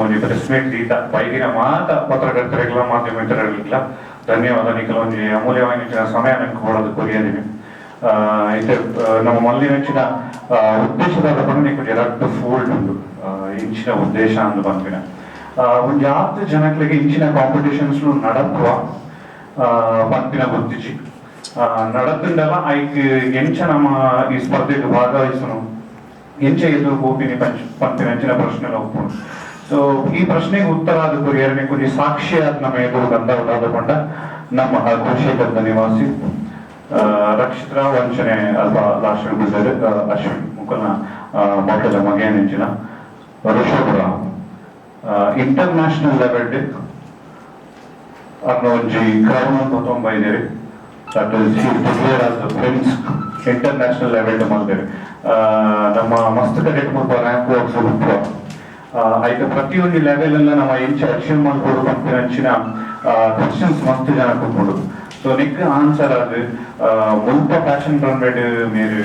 ಒಂಜಿ press meet ದೀತ ಬೈದಿನ ಮಾತ ಪತ್ರಕರ್ತರಿಗೆಲ್ಲ, ಮಾಧ್ಯಮ ಮಿತ್ರರಿಗೆಲ್ಲ ಧನ್ಯವಾದ. ನಿಕಲ ಒಂಜಿ ಅಮೂಲ್ಯವಾಯಿನ ಸಮಯ ನಂಗೆ ಕೊಡೋದು ಕೊರಿಯದಿನಿ. ಇತ್ತೆ ನಮ್ಮ ಮಲ್ಲಿನಂಚಿನ ಉದ್ದೇಶದ ಪಂಡ ನಿಕ್ ರಡ್ಡ್ ಫೋಲ್ಡ್ ಉಂಡು. ಇಂಚಿನ ಉದ್ದೇಶ ಅಂದ್ ಪನ್ಪಿನ ಒಂಜಿ ಆತ್ ಜನಕ್ಲೆಗ್ ಇಂಚಿನ ಕಾಂಪಿಟೇಷನ್ಸ್ ನಡಪುವ ಪನ್ಪಿನ ಗೊತ್ತಿಜಿ. ನಡತುಂಡಲ ಐಕ್ ಎಂಚ ನಮ್ಮ ಈ ಸ್ಪರ್ಧೆಗ್ ಭಾಗವಹಿಸುನು, ಎಂಚ ಎದುರು ಪೋಪಿನಿ ಪನ್ಪಿನಂಚಿನ ಪ್ರಶ್ನೆಲ ಉಪ್ಪುಂಡು. ಸೊ ಈ ಪ್ರಶ್ನೆಗೆ ಉತ್ತರ ಆದ ಕೊರಿಯರೆ ಒಂಜಿ ಸಾಕ್ಷಿಯಾದ ನಮ್ಮ ಎದುರು ಬಂದ ಪಂಡ ನಮ್ಮ ಕುಲಶೇಖರದ ನಿವಾಸಿ ರಕ್ಷಿತ್ ರಾವ್ ಅಂಚನೆ ಅಲ್ಪ ಲಾಸ್ಟ್ ಬಿಡ್ತಾರೆ Ashwin ಮುಕಲ್ನ ಮೊಟ್ಟದ ಮಗೇನಂಚಿನ Rishabh Rao inter national level ಅರ್ನ ಒಂಜಿ ಕ್ರೌನ್ ಅಂತ ತೊಂಬೈದೇರಿ. That is, he declare as the prince international level ಮಲ್ದೇರಿ. ನಮ್ಮ ಮಸ್ತ್ ಕಡೆಟ್ ಮುಲ್ಪ ರ್ಯಾಂಕ್ ವಾಕ್ಸ್ ಉಪ್ಪುವ. ಐತ ಪ್ರತಿಯೊಂದು ಲೆವೆಲ್ ಎಲ್ಲ ನಮ್ಮ ಎಂಚ ಅಚೀವ್ ಮಲ್ಪೊಡು ಪನ್ಪಿನಂಚಿನ ಕ್ವಶನ್ಸ್ ಮಸ್ತ್ ಜನ ಕೊಟ್ಬಿಡು. ಸೊ ನಿಕ್ ಆನ್ಸರ್ ಅದು ಮುಲ್ಪ ಫ್ಯಾಷನ್ ರನ್ವೇಡ್ ಮೇರ್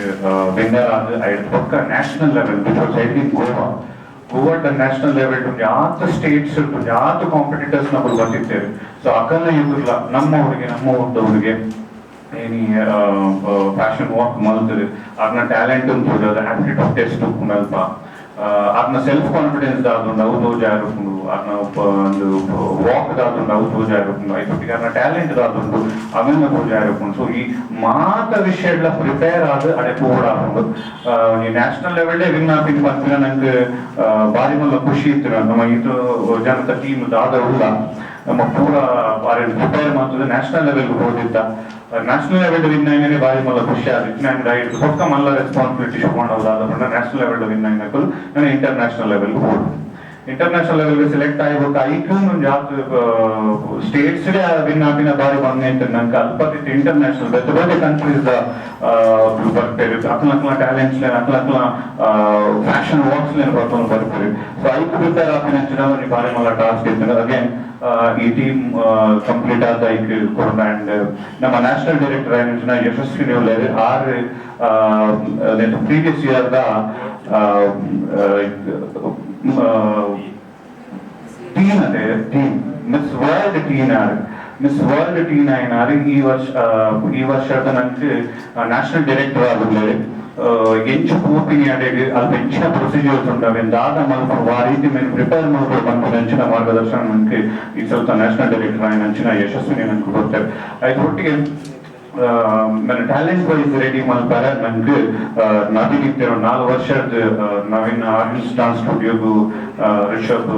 ವಿನ್ನರ್ ಆದ್, ಐಡ್ ಬೊಕ್ಕ national level, which was held in Goa. Goa national level ಯಾತ ಸ್ಟೇಟ್ಸ್, ಯಾತ ಕಾಂಪಿಟೇಟರ್ಸ್ ನಮ್ಮಲ್ಲಿ ಬಂದಿದ್ದೇವೆ. ಸೊ ಅಕಲ್ನ ಎದುರ್ಲ ನಮ್ಮ ಹುಡುಗಿ, ನಮ್ಮ ಊರ್ದ ಹುಡುಗಿ ಏನಿ ಫ್ಯಾಷನ್ ವಾಕ್ ಮಲ್ತದೆ, ಅರ್ನ ಟ್ಯಾಲೆಂಟ್ ತೋಜೋದು, ಆಪ್ಟಿಟ್ಯೂಡ್ ಟೆಸ್ಟ್ ಉಪ್ಪುಂಡು ಅಲ್ಪ. ಅರ್ನ ಸೆಲ್ಫ್ ಕಾನ್ಫಿಡೆನ್ಸ್ ದಾದುಂಡು, ಅವು ತೋಜಾರುಂಡು. ಅರ್ನ ಒಂದು ವಾಕ್ ದಾದುಂಡು, ಅವು ತೋಜಾರುಂಡು. ಐತೊಟ್ಟಿಗೆ ಅರ್ನ ಟ್ಯಾಲೆಂಟ್ ದಾದುಂಡು, ಅವೆಲ್ಲ ತೋಜಾರುಂಡು. ಸೊ ಈ ಮಾತ ವಿಷಯಗಳ ಪ್ರಿಪೇರ್ ಆದ್ ಅಡೆ ಪೋಡಾಪುಂಡು. ಈ national level win ಆಪಿನ ಪನ್ಪಿನ ನಂಗೆ ಬಾರಿ ಮಲ್ಲ ಖುಷಿ ಇತ್ತು. ನಮ್ಮ ಇದು ಜನತ ಟೀಮ್ ದಾದ ಉಲ್ಲ, ನಮ್ಮ ಪೂರ ಬಾರಿ ಪ್ರಿಪೇರ್ ಮಾಡ್ತದೆ. ನ್ಯಾಷನಲ್ ಲೆವೆಲ್ ಹೋದಿದ್ದ, national level win అయిననే ಬಾರಿ ಮಲ್ಲ ಖುಷಿ ಆದಿತ್ತು. ಅಂಡ್ ಐದು ಬೊಕ್ಕ ಮಲ್ಲ ರೆಸ್ಪಾನ್ಸಿಬಿಲಿಟಿ ಶುಭಾಂಡ national level win అయినప్పుడు ನಾನು ಇಂಟರ್ನ್ಯಾಷನಲ್ ಲೆವೆಲ್ ಹೋದ್. International level select ಆಯ್ಬೇಕು, ಐಕ್ ಒಂದು ಜಾತ್ ಸ್ಟೇಟ್ಸ್ ವಿನ್ ಆಪಿನ ಬಾರಿ ಬಂಗ ಇತ್ತು ನಂಗೆ. ಅಲ್ಪತಿತ್ತು ಇಂಟರ್ನ್ಯಾಷನಲ್ ಬೇತೆ ಬೇತೆ ಕಂಟ್ರೀಸ್ the ಬರ್ಪೇರು, ಅಕ್ಲ ಅಕ್ಲ ಟ್ಯಾಲೆಂಟ್ಸ್ ಲೇನ್, ಅಕ್ಲ ಅಕ್ಲ ಫ್ಯಾಷನ್ ವಾಕ್ಸ್ ಲೇನ್ ಬರ್ಕೊಂಡು ಬರ್ಪೇರು. ಸೊ ಐಕ್ ಪ್ರಿಪೇರ್ ಆಪಿನ ಒಂಜಿ ಬಾರಿ ಮಲ್ಲ ಟಾಸ್ಕ್ ಇತ್ತು. ಅಗೇನ್ ಈ ಟೀಮ್ ಕಂಪ್ಲೀಟ್ ಆದ ಐಕ್ ಕೊರ್ನ. ಅಂಡ್ ನಮ್ಮ ನ್ಯಾಷನಲ್ ಡೈರೆಕ್ಟರ್ అయిన ಯಶಸ್ವಿನಿ ಉಲ್ಲೇರು. ಆರು previous year the teen ಅದೇ teen miss world teen ಆರ್ miss world teen అయినారు. ಈ ವರ್ಷದ ನಂಗೆ ನ್ಯಾಷನಲ್ ಡೈರೆಕ್ಟರ್ ಆಗುಲ್ಲೇರು. ಎಂಚು ಪೋಪಿನಿ ಅಡೆಗ್, ಅಲ್ಪ ಎಂಚಿನ ಪ್ರೊಸೀಜರ್ಸ್ ಉಂಟು, ದಾದ ಮಲ್ಪು, ಆ ರೀತಿ ಮೇನ್ ಪ್ರಿಪೇರ್ ಮಲ್ಪು ಪನ್ಪಿನ ಅಂಚಿನ ಮಾರ್ಗದರ್ಶನ ನಂಗೆ ಈ ಸ್ವಲ್ಪ ನ್ಯಾಷನಲ್ ಡೈರೆಕ್ಟರ್ అయిన ಅಂಚಿನ ಯಶಸ್ವಿನಿ ನಂಗೆ ಗೊತ್ತಾರೆ. ಐದು ಒಟ್ಟಿಗೆ ನನ್ನ talent wise ready ಮಲ್ಪಾರ ನಂಗೆ ನವೀನ್ ಇತ್ತಿರೋ. 4 ವರ್ಷದ ನವೀನ್ ಆರ್ಯನ್ಸ್ ಡಾನ್ಸ್ ಸ್ಟುಡಿಯೋಗು ರಿಷಬ್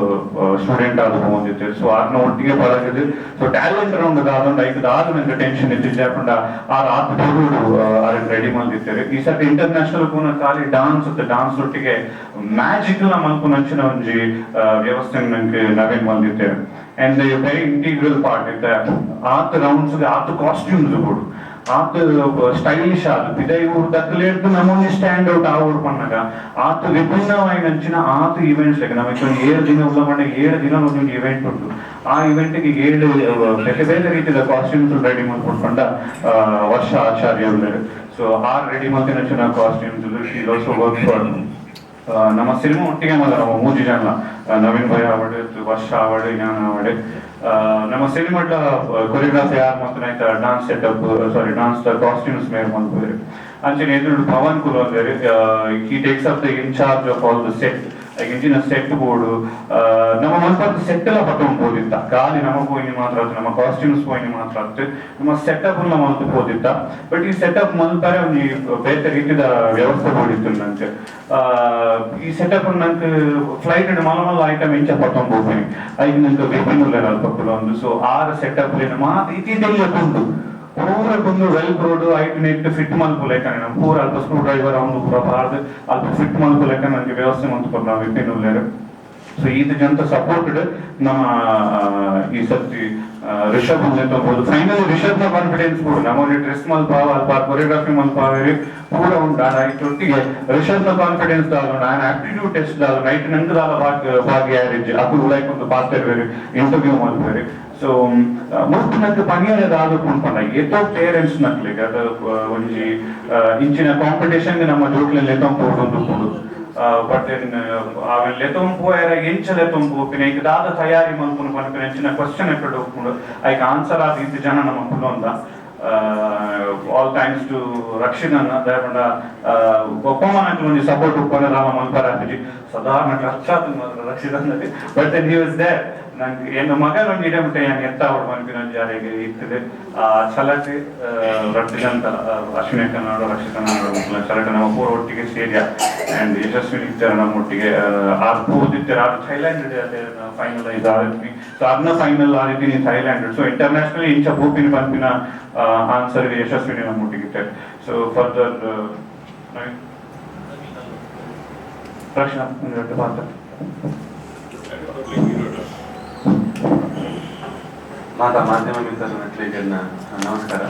ಸ್ಟೂಡೆಂಟ್ ಆದ ಹೋಗಿತ್ತು. ಸೊ ಆರ್ನ ಒಟ್ಟಿಗೆ ಪಳಗಿದೆ. ಸೊ ಟ್ಯಾಲೆಂಟ್ ರೌಂಡ್ ದಾದೊಂಡು ಐಕ್ ದಾದ ನಂಗೆ ಟೆನ್ಷನ್ ಇತ್ತು ಜಾಪಂಡ ಆರ್ ಆತ್ ಬರುಡು ಆರ್ ರೆಡಿ ಮಲ್ದಿತ್ತಾರೆ. ಈ ಸರ್ತಿ ಇಂಟರ್ನ್ಯಾಷನಲ್ ಪೂನ ಖಾಲಿ ಡಾನ್ಸ್, ಡಾನ್ಸ್ ಒಟ್ಟಿಗೆ ಮ್ಯಾಜಿಕ್ ನ ಮಲ್ಪುನಂಚಿನ ಒಂಜಿ ವ್ಯವಸ್ಥೆ ನಂಗೆ Naveen ಮಲ್ದಿತ್ತೇವೆ. And very integral part ಇತ್ತೆ ಆತ್ ರೌಂಡ್ಸ್, ಆತ್ ಕಾಸ್ಟ್ಯೂಮ್ಸ್ ಬೋಡು, ಆತ್ ಸ್ಟೈಲಿಶ್ ಆದ್ ಪಿದೈ ಊರು ದಕ್ಕಲೇರ್ದು ನಮ್ಮೊಂಜಿ ಸ್ಟ್ಯಾಂಡ್ ಔಟ್ ಆ ಊರು ಪನ್ನಗ ಆತ್ ವಿಭಿನ್ನವಾಯಿನಂಚಿನ ಆತ್ ಈವೆಂಟ್ಸ್. ಲೈಕ್ ನಮಗೆ ಒಂದು 7 ದಿನ ಉಲ್ಲ ಪಂಡ 7 ದಿನ ಒಂದೊಂದು ಇವೆಂಟ್ ಉಂಟು. ಆ ಇವೆಂಟ್ಗೆ ಏಳು ಬೇರೆ ಬೇರೆ ರೀತಿಯ ಕಾಸ್ಟ್ಯೂಮ್ಸ್ ರೆಡಿ ಮಾಡ್ಕೊಂಡ ವರ್ಷ ಆಚಾರ್ಯ ಉಲ್ಲೇರು. ಸೊ ಆರ್ ರೆಡಿ ಮಲ್ತಿನಂಚಿನ costumes. She also work for ನಮ್ಮ ಸಿನಿಮಾ ಒಟ್ಟಿಗೆ ಮಾತ್ರ. ನಮ್ಮ ಮೂಜಿ ಜನ, ನವೀನ್ ಭಯ ಆವಡ್, ವರ್ಷ ಆವಡ್, ಜ್ಞಾನ ಆವಡ್, ನಮ್ಮ ಸಿನಿಮಾಡ್ಲ ಕೊರಿಯೋಗ್ರಾಫಿ ಯಾರು ಮಾತ್ರ ಡಾನ್ಸ್ ಸೆಟಪ್, ಸಾರಿ, ಡಾನ್ಸ್ ಕಾಸ್ಟ್ಯೂಮ್ಸ್ ಮೇರ್ ಮಲ್ಪುವೆರ್. ಅಂಚನೆ ಎದುರು ಪವನ್ ಕುಲೊಂದೇರು. He takes up the incharge of all the set. ಇಂಚಿನ ಸೆಟ್ ಬೋರ್ಡ್ ನಮ್ಮ ಮಲ್ಪ ಸೆಟ್ ಎಲ್ಲ ಪತ್ತೊಂದು ಪೋದಿತ್ತ. ಖಾಲಿ ನಮ್ಮ ಪೋಯಿನಿ ಮಾತ್ರ ಆತು, ನಮ್ಮ ಕಾಸ್ಟ್ಯೂಮ್ಸ್ ಪೋಯಿನಿ ಮಾತ್ರ ಆತು, ನಮ್ಮ ಸೆಟಪ್ ಎಲ್ಲ ಮಲ್ತು ಪೋದಿತ್ತ. ಬಟ್ ಈ ಸೆಟಪ್ ಮಲ್ಪರೆ ಒಂಜಿ ಬೇತೆ ರೀತಿದ ವ್ಯವಸ್ಥೆ ಬೋಡಿತ್ತು ನಂಗೆ. ಈ ಸೆಟಪ್ ನಂಗೆ ಫ್ಲೈಟ್ ಮಲ್ಲ ಮಲ್ಲ ಐಟಮ್ ಇಂಚ ಪತ್ತೊಂದು ಪೋಪಿನಿ, ಐಕ್ ನಂಗೆ ವಿಪಿನ್ ಉಲ್ಲೇರ್ ಅಲ್ಪ ಒಂದು. ಸೊ ಆರು ಸೆಟಪ್ ಮಾತ ಇತಿದೆಲ್ಲ ಕುಂಡು ಪೂರ ಕುಂದು ವೆಲ್ ರೋಡ್ ಐಟ್ ನೆಟ್ ಫಿಟ್ ಮಲ್ಪುಲೆಕ್ಕ, ನಮ್ಮ ಪೂರ ಅಲ್ಪ ಸ್ಕ್ರೂ ಡ್ರೈವರ್ ಅವನು ಪೂರ ಬಾರ್ದು ಅಲ್ಪ ಫಿಟ್ ಮಲ್ಪುಲೆಕ್ಕ ನನಗೆ ವ್ಯವಸ್ಥೆ ಮಲ್ತು ನಾವು ವಿಪಿನ್ ಉಲ್ಲೇರು. ಸೊ ಈತ ಜನತ ಸಪೋರ್ಟೆಡ್ ನಮ್ಮ ಈ ಸರ್ತಿ ರಿಷಬ್ ತಗೋಬಹುದು. ಫೈನಲಿ ರಿಷಬ್ ನ ಕಾನ್ಫಿಡೆನ್ಸ್ ಕೂಡ ನಮ್ಮ ಡ್ರೆಸ್ ಮಲ್ಪಾವ, ಅಲ್ಪ ಕೊರಿಯೋಗ್ರಫಿ ಮಲ್ಪಾವೇರಿ ಪೂರ ಉಂಟು. ಐತೊಟ್ಟಿಗೆ ರಿಷಬ್ ನ ಕಾನ್ಫಿಡೆನ್ಸ್ ದಾದ, ನಾನು ಆಪ್ಟಿಟ್ಯೂಡ್ ಟೆಸ್ಟ್ ದಾದ ನೈಟ್ ನಂಗೆ ದಾದ ಭಾಗ ಭಾಗಿಯಾರಿಜ್ಜಿ ಅಕುಲು ಲೈಕ್ ಒಂದು ಪಾತ್ರ ಇಂಟರ್ವ್ಯೂ ಮಲ್ಪೇರಿ. ಸೊ ಮುಲ್ಪ ನಂಗೆ ಪನಿಯರೆ ದಾದ ಪುಣ್ಪಂಡ ಏತೋ ಪೇರೆಂಟ್ಸ್ ನಕ್ಲಿಗೆ ಅದು ಒಂಜಿ ಇಂಚಿನ ಕಾಂಪಿಟೇಷನ್ ನಮ್ಮ ಜೋಕ್ಲೆನ್ ಲೆತ್ತೊಂದು ಪೋಡು. But ಅವೆನ್ ಲೆತೊಂದು ಪೋಯೆರೆ ಎಂಚ ಲೆತೊಂದು ಪೋಪಿನ, ಐಕ್ ದಾದ ತಯಾರಿ ಮಲ್ಪುನು ಪನ್ಪಿನ ಎಂಚಿನ ಕ್ವಶನ್ ಎಕ್ಕಡೆ ಉಪ್ಪುಂಡು. ಐಕ್ ಆನ್ಸರ್ ಆದ್ ಇತ್ತಿ ಜನ ನಮ್ಮ ಕುಲೊಂದ. All thanks to Rakshit ಅಣ್ಣ. ದಾಯೆ ಪಂಡ ಒಪ್ಪಮನಕ್ಕೆ ಒಂಜಿ ಸಪೋರ್ಟ್ ಉಪ್ಪುನ ದಾಲ ಮಲ್ಪರ ಆಪುಜಿ. ಸಾಧಾರಣ ಖರ್ಚಾತು ಮಾತ್ರ Rakshit ಅಣ್ಣಗ್, but then he was there. ನಂಗೆ ಎನ್ನ ಮಗನ ಒಂಜಿ ಇಡೆ ಮುಟ್ಟ ಯಾನ್ ಎತ್ತಾವಡ್ ಪನ್ಪಿನ ಒಂಜಿ ಅರೆಗ್ ಇತ್ತದೆ. ಆ ಛಲಟ್ ರಡ್ಡ್ ಜನತಲ, ಅಶ್ವಿನಿ ಕನ್ನಡ, ರಕ್ಷಿತ್ ಕನ್ನಡ ಛಲಟ್ ನಮ್ಮ ಪೂರ ಒಟ್ಟಿಗೆ ಸೇರಿಯ. ಅಂಡ್ ಯಶಸ್ವಿನಿ ಇತ್ತೆರ್ ನಮ್ಮ ಒಟ್ಟಿಗೆ. ಆರ್ ಪೋದಿತ್ತೆರ್, ಆರ್ ಥೈಲ್ಯಾಂಡ್ ಫೈನಲೈಸ್ ಆದಿತ್ತೀನಿ. ಸೊ ಅರ್ನ ಫೈನಲ್ ಆದಿತ್ತೀನಿ Thailand. So internationally ಇಂಚ ಪೋಪಿನ ಪನ್ಪಿನ ಆನ್ಸರ್ ಯಶಸ್ವಿನಿ ನಮ್ಮ ಒಟ್ಟಿಗೆ ಇತ್ತೆರ್. ಸೊ ಫರ್ದರ್ ರಕ್ಷಣಾ ಒಂದು ಪಾತ್ರ. ಮಾತಾ ಮಾಧ್ಯಮ ಮಿತ್ರರಿಗೆ ನಮಸ್ಕಾರ.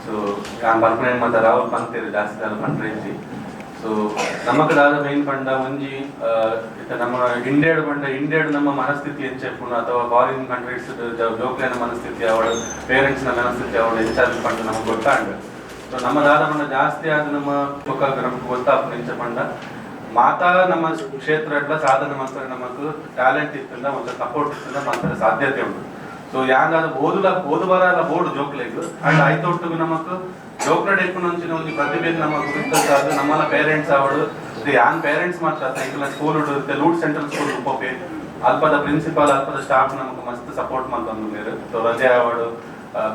ಸೊ ಯಾನ್ ಪನ್ಪುನೇನ್ ಮಾತ ರಾಹುಲ್ ಪಂತೇರು, ಜಾಸ್ತಿ ದಾಲ ಪನ್ಪುನ ಇಜ್ಜಿ. ಸೊ ನಮಕ್ ದಾದ ಮೈನ್ ಪಂಡ ಒಂಜಿ ಇತ್ತೆ ನಮ್ಮ ಇಂಡಿಯಾಡ್ ಪಂಡ ಇಂಡಿಯಾಡ್ ನಮ್ಮ ಮನಸ್ಥಿತಿ ಎಂಚ ಇಪ್ಪುಂಡು ಅಥವಾ ಫಾರಿನ್ ಕಂಟ್ರೀಸ್ ಜೋಕ್ಲೆನ ಮನಸ್ಥಿತಿ ಅವಳು, ಪೇರೆಂಟ್ಸ್ ನ ಮನಸ್ಥಿತಿ ಅವಳು ಎಂಚಾದ್ ಪಂಡ ನಮಗೆ ಗೊತ್ತಾಂಡ್. ಸೊ ನಮ್ಮ ದಾದ ಪಂಡ ಜಾಸ್ತಿ ಆದ್ ನಮ್ಮ ಬೊಕ್ಕ ನಮಕ್ ಗೊತ್ತಾಪುಂಡು ಎಂಚ ಪಂಡ ಮಾತಾ ನಮ್ಮ ಕ್ಷೇತ್ರ ಸಾಧನೆ ಮಾತ್ರ ನಮಕ್ ಟ್ಯಾಲೆಂಟ್ ಇತ್ತಂದ ಒಂಚೂರು ಸಪೋರ್ಟ್ ಇತ್ತಂದ ಮಾತ್ರ ಸಾಧ್ಯತೆ ಉಂಟು. ಸೊ ಯಾಂದಾದ ಓದುಲ ಓದು ಬರಲ್ಲ ಬೋರ್ಡ್ ಜೋಕ್ಲೆಗ್ ಅಂಡ್ ಐತೊಟ್ಟುಗು ನಮಕ್ ಜೋಕ್ಲೆಡ್ ಇಪ್ಪುನಂಚಿನ ಒಂಜಿ ಪ್ರತಿಭೆ ನಮ್ಮ ಗುರುತಾದ ನಮ್ಮಲ ಪೇರೆಂಟ್ಸ್ ಅವಳು. ಯಾನ್ ಪೇರೆಂಟ್ಸ್ ಮಾತ್ರ ಎಂಕಲ್ನ school loot central school ಪೋಪೆ. ಅಲ್ಪದ ಪ್ರಿನ್ಸಿಪಾಲ್, ಅಲ್ಪದ ಸ್ಟಾಫ್ ನಮಕ್ ಮಸ್ತ್ ಸಪೋರ್ಟ್ ಮಲ್ತೊಂದುಲ್ಲೆರ್. ಸೊ ರಜೆ ಅವಳು,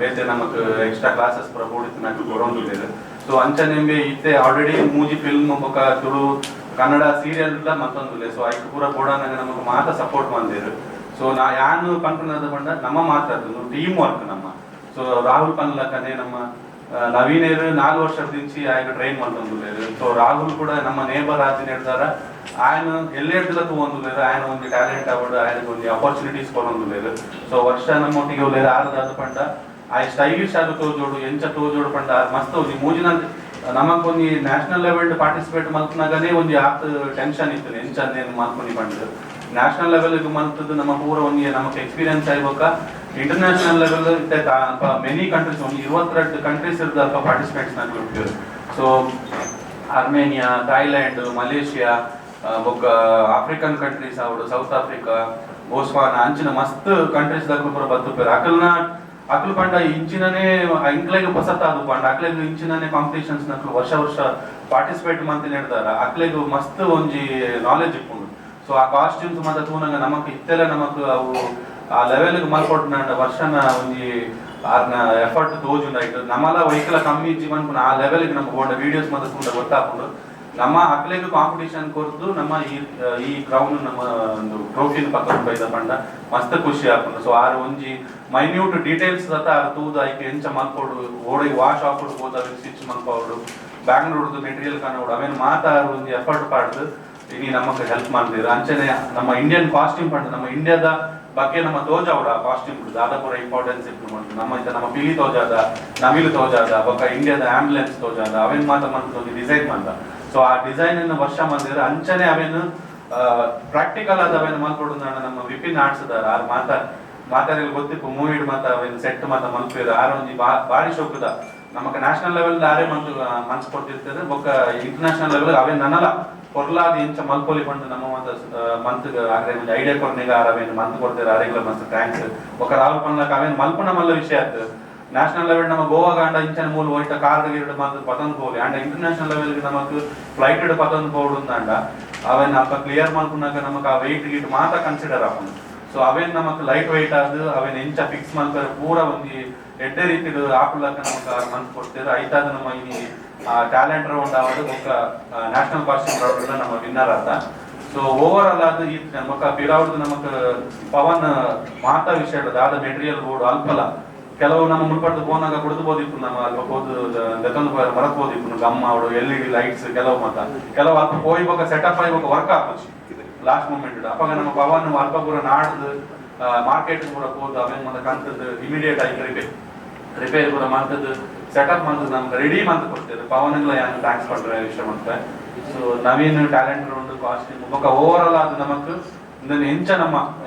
ಬೇತೆ ನಮಕ್ ಎಕ್ಸ್ಟ್ರಾ ಕ್ಲಾಸಸ್ ಪೂರ ಬೋಡಿತ್ತು ಕೊರೊಂದುಲ್ಲೆರ್. ಸೊ ಅಂಚನೆಂಬೆ ಇತ್ತೆ ಆಲ್ರೆಡಿ ಮೂಜಿ ಫಿಲ್ಮ್ ಬೊಕ ತುಳು ಕನ್ನಡ ಸೀರಿಯಲ್ ಮಲ್ತೊಂದುಲ್ಲೆ. ಸೊ ಐಕ್ ಪೂರ ಬೋಡಾನಗ ನಮಕ್ ಮಾತ ಸಪೋರ್ಟ್ ಮಲ್ದೆರ್. ಸೊ ನಾ ಯಾನು ಪನ್ಪುನದ ಪಂಡ ನಮ್ಮ ಮಾತ್ರ ಟೀಮ್ ವರ್ಕ್ ನಮ್ಮ. ಸೊ ರಾಹುಲ್ ಪನ್ಲಕನೆ ನಮ್ಮ ನವೀನೇರು 4 ವರ್ಷದಿಂಚಿ ಆಯ್ಕೆ ಟ್ರೈನ್ ಮಲ್ತೊಂದುಲ್ಲೆರ್. ಸೊ ರಾಹುಲ್ ಕೂಡ ನಮ್ಮ ನೇಬರ್ ಆದಿನ ಹೇಳ್ತಾರ, ಆಯನ ಎಲ್ಲೆಡ್ದಲ ತೂವೊಂದುಲ್ಲೆರ್. ಆಯನ ಒಂಜಿ ಟ್ಯಾಲೆಂಟ್ ಅವಡು ಆಯನಗ್ ಒಂಜಿ ಅಪರ್ಚುನಿಟೀಸ್ ಕೊರೊಂದುಲ್ಲೆರ್. ಸೊ ವರ್ಷ ನಮ್ಮೊಟ್ಟಿಗೆ ಉಲ್ಲೆರ್. ಆರದಾದ ಪಂಡ ಆಯ್ ಸ್ಟೈಲಿಶ್ ಆದ್ ತೋಜೋಡು, ಎಂಚ ತೋಜೋಡು ಪಂಡ ಆರ್ ಮಸ್ತ್ ಒಂಜಿ ಮೂಜಿನ ನಮಕ್ ಒಂಜಿ national level participate ಮಲ್ಪನಾಗನೇ ಒಂಜಿ ಆತ್ ಟೆನ್ಷನ್ ಇತ್ತು ಎಂಚ ಅಂದೇನು ಮಲ್ಪುನಿ ಪಂಡ್. ನ್ಯಾಷನಲ್ ಲೆವೆಲ್ ಮಲ್ತದ್ದು ನಮ್ಮ ಪೂರ ಒಂಜಿ ನಮಕ್ experience ಆಯ್ಬೊಕ್ಕ international level many countries ಒಂಜಿ 22 ಕಂಟ್ರೀಸ್ ಇರ್ದ ಅಲ್ಪ ಪಾರ್ಟಿಸಿಪೇಟ್ಸ್ ನಕಲು ಉಂಟು. So Armenia, Thailand, Malaysia, ಬೊಕ್ಕ ಆಫ್ರಿಕನ್ ಕಂಟ್ರೀಸ್ ಅವಡು, ಸೌತ್ ಆಫ್ರಿಕಾ, ಬೋಸ್ವಾನ ಅಂಚಿನ ಮಸ್ತ್ ಕಂಟ್ರೀಸ್ ದಕಲು ಪೂರ ಬತ್ತುಪೆರ್. ಅಕಲ್ನ ಅಕಲ್ ಪಂಡ ಇಂಚಿನನೇ ಇಂಕ್ಲೆಗ್ ಪೊಸತಾದು ಪಂಡ ಅಕ್ಲೆಗ್ ಇಂಚಿನನೇ ಕಾಂಪಿಟೇಷನ್ಸ್ ನಕಲು ವರ್ಷ ವರ್ಷ ಪಾರ್ಟಿಸಿಪೇಟ್ ಮಂತ್ ನೆಡ್ದಾರ. ಅಕ್ಲೆಗ್ ಮಸ್ತ್ ಒಂಜಿ ನಾಲೆಜ್ ಇಪ್ಪುಂಡು. ಸೊ ಆ ಕಾಸ್ಟ್ಯೂಮ್ಸ್ ಮಾತ ತೂನಗ ನಮಕ್ ಇತ್ತೆಲ್ಲ ನಮಕ್ ಅವು ಆ ಲೆವೆಲ್ ಮಲ್ಕೊಟ್ನ ವರ್ಷನ ಒಂಜಿ ಆರ್ನ ಎಫರ್ಟ್ ತೋಜುಂಡ. ಇಟ್ಟು ನಮ್ಮಲ ವೆಹಿಕಲ್ ಕಮ್ಮಿ ಇಜ್ಜಿ ಪನ್ಪುನ ಆ ಲೆವೆಲ್ ನಮ್ಗೆ ಬೋಂಡ ವಿಡಿಯೋಸ್ ಮಾತ ತೂಂಡ ಗೊತ್ತಾಪುಂಡು. ನಮ್ಮ ಅಕ್ಲೆಗ್ ಕಾಂಪಿಟೇಷನ್ ಕೊರ್ದು ನಮ್ಮ ಈ ಈ ಕ್ರೌನ್ ನಮ್ಮ ಒಂದು ಟ್ರೋಫಿನ ಪಕ್ಕ ಬೈದ ಪಂಡ ಮಸ್ತ್ ಖುಷಿ ಆಪುಂಡು. ಸೊ ಆರ್ ಒಂಜಿ ಮೈನ್ಯೂಟ್ ಡೀಟೇಲ್ಸ್ ದತ್ತ ಆರ್ ತೂದು ಐಕ್ ಎಂಚ ಮಲ್ಪೊಡು, ಓಡೆ ವಾಶ್ ಆಪುಡು ಪೋದು ಅವೆನ್ ಸ್ಟಿಚ್ ಮಲ್ಪವಡು, ಬ್ಯಾಂಗ್ಳೂರ್ದು ಮೆಟೀರಿಯಲ್ ಕಾಣೋಡು, ಅವೇನು ಮಾತ ಆರ್ ಒಂಜಿ ಎಫರ್ಟ್ ಪಾಡ್ದು ಇನಿ ನಮಕ್ ಹೆಲ್ಪ್ ಮಾಡ್ತೀರ. ಅಂಚನೆ ನಮ್ಮ ಇಂಡಿಯನ್ ಕಾಸ್ಟ್ಯೂಮ್ ಪಂಡ ನಮ್ಮ ಇಂಡಿಯಾದ ಬಗ್ಗೆ ನಮ್ಮ ತೋಜಾವಡ ಆ ಕಾಸ್ಟ್ಯೂಮ್ ದಾದ ಪೂರ ಇಂಪಾರ್ಟೆನ್ಸ್ ಇತ್ತು. ನಮ್ಮ ಇತ್ತ ನಮ್ಮ ಪಿಲಿ ತೋಜಾದ, ನವಿಲು ತೋಜಾದ, ಬೊಕ್ಕ ಇಂಡಿಯಾದ ಆಂಬ್ಯುಲೆನ್ಸ್ ತೋಜಾದ, ಅವೇನ್ ಮಾತ ಮಂತ್ ಒಂಜಿ ಡಿಸೈನ್ ಮಂದ. ಸೊ ಆ ಡಿಸೈನ್ ಅನ್ನು ವರ್ಷ ಮಂದಿರ. ಅಂಚನೆ ಅವೇನು ಪ್ರಾಕ್ಟಿಕಲ್ ಆದ ಅವೇನು ಮಲ್ಪೊಡು ನಮ್ಮ ವಿಪಿನ್ ಆರ್ಟ್ಸ್ ದಾರ ಆರ್ ಮಾತ ಮಾತಾಡಿಲ್ ಗೊತ್ತಿಪ್ಪು. ಮೂವಿಡ್ ಮಾತ ಅವೇನು ಸೆಟ್ ಮಾತ ಮಲ್ಪೇರು. ಆರ್ ಒಂಜಿ ಬಾರಿ ಶೋಕುದ ನಮಕ್ ನ್ಯಾಷನಲ್ ಲೆವೆಲ್ ಆರೇ ಮಂತ್ ಮನ್ಸ್ ಕೊಡ್ತಿರ್ತಾರೆ. ಬೊಕ್ಕ ಇಂಟರ್ನ್ಯಾಷನಲ್ ಲೆವೆಲ್ ಅವೇ ನನಲ ಪೊರ್ಲಾದ ಎಂಚ ಮಲ್ಪೊಲಿ ಪಂಡ ನಮ್ಮ ಮಾತ ಮಂತ್ ಆದ್ರೆ ಒಂಜಿ ಐಡಿಯಾ ಕೊರ್ನಿಗ ಆರ್ ಅವೇನು ಮಂತ್ ಕೊಡ್ತಾರೆ. ಆರೆಗ್ಲ ಮಸ್ತ್ thanks. ಬೊಕ್ಕ ರಾಹುಲ್ ಪನ್ಲಕ ಅವೇನು ಮಲ್ಪುನ ಮಲ್ಲ ವಿಷಯ ಆತು. ನ್ಯಾಷನಲ್ ಲೆವೆಲ್ ನಮ್ಮ ಗೋವಾ ಗಾಂಡ ಇಂಚನ ಮೂಲ ಹೋಯ್ತ ಕಾರ್ ಗಿರ್ಡ್ ಮಂತ್ ಪತೊಂದು ಪೋಲಿ and international level ನಮಕ್ ಫ್ಲೈಟ್ ಪತೊಂದು ಪೋಡು ಅಂಡ ಅವೇನ್ ಅಲ್ಪ ಕ್ಲಿಯರ್ ಮಲ್ಪುನಾಗ ನಮಕ್ ಆ ವೆಯ್ಟ್ ಗಿಟ್ ಮಾತ ಕನ್ಸಿಡರ್ ಆಪುಂಡು. ಸೊ ಅವೇನ್ ನಮಕ್ ಲೈಟ್ ವೆಯ್ಟ್ ಆದ್ ಅವೇನ್ ಎಂಚ ಫಿಕ್ಸ್ ಮಲ್ಪರೆ ಪೂರ ಒಂಜಿ ಎಡ್ಡೆ ರೀತಿಡ್ ಆಪುಲಕ ನಮಕ್ ಆರ್ ಮಂತ್ ಕೊಡ್ತೇವೆ. ಐತಾದ ನಮ್ಮ ಈ ಟ್ಯಾಲೆಂಟ್ ರೌಂಡ್ ಆವಡ್ ಬೊಕ್ಕ national costume round ನಮ್ಮ ವಿನ್ನರ್ ಆತ. So over all ಆದ್ ಈ ನಮಕ ಪಿರಾವ್ದು ನಮಕ್ ಪವನ್ ಮಾತಾ ವಿಷಯ ದಾದ ಮೆಟೀರಿಯಲ್ ಬೋರ್ಡ್ ಅಲ್ಪಲ ಕೆಲವು ನಮ್ಮ ಮುಲ್ಪಡ್ದು ಪೋನಾಗ ಕುಡಿದು ಬೋದಿಪ್ಪು, ನಮ್ಮ ಅಲ್ಪ ಪೋದು ದೆತ್ತೊಂದು ಮರತ್ ಬೋದಿಪ್ಪು. ಗಮ್ ಆವಡು, ಎಲ್ಇಡಿ ಲೈಟ್ಸ್ ಕೆಲವು ಮಾತ ಕೆಲವು ಅಲ್ಪ ಪೋಯಿ ಬೊಕ್ಕ ಸೆಟಪ್ ಆಯಿ ಬೊಕ್ಕ ವರ್ಕ್ ಆಪುಜಿ ಲಾಸ್ಟ್ ಮೂಮೆಂಟ್. ಅಪಗ ನಮ್ಮ ಪವನ್ ಅಲ್ಪ ಪೂರ ನಾಡ್ದು ಮಾರ್ಕೆಟ್ ಪೂರ ಪೋದು ಅವೇನ್ ಮಾತ ಕಂತದ್ದು ಇಮಿಡಿಯೇಟ್ ಆಗಿ ರಿಪೇರ್ ರಿಪೇರ್ ಪೂರ ಮಂತದ್ದು ಸೆಟಪ್ ಮಂತದ್ದು ನಮ್ಗೆ ರೆಡಿ ಮಂತ್ ಕೊಡ್ತೇವೆ. ಪವನ್ಗಳ ಯಾನ್ thanks ಪಂಡ್ರೆ ವಿಷಯ ಮಂತೆ. So Naveen talent round costume ಬೊಕ್ಕ ಓವರ್ ಆಲ್ ಅದು ನಮಕ್ ಇಂದನ್ ಎಂಚ ನಮ್ಮ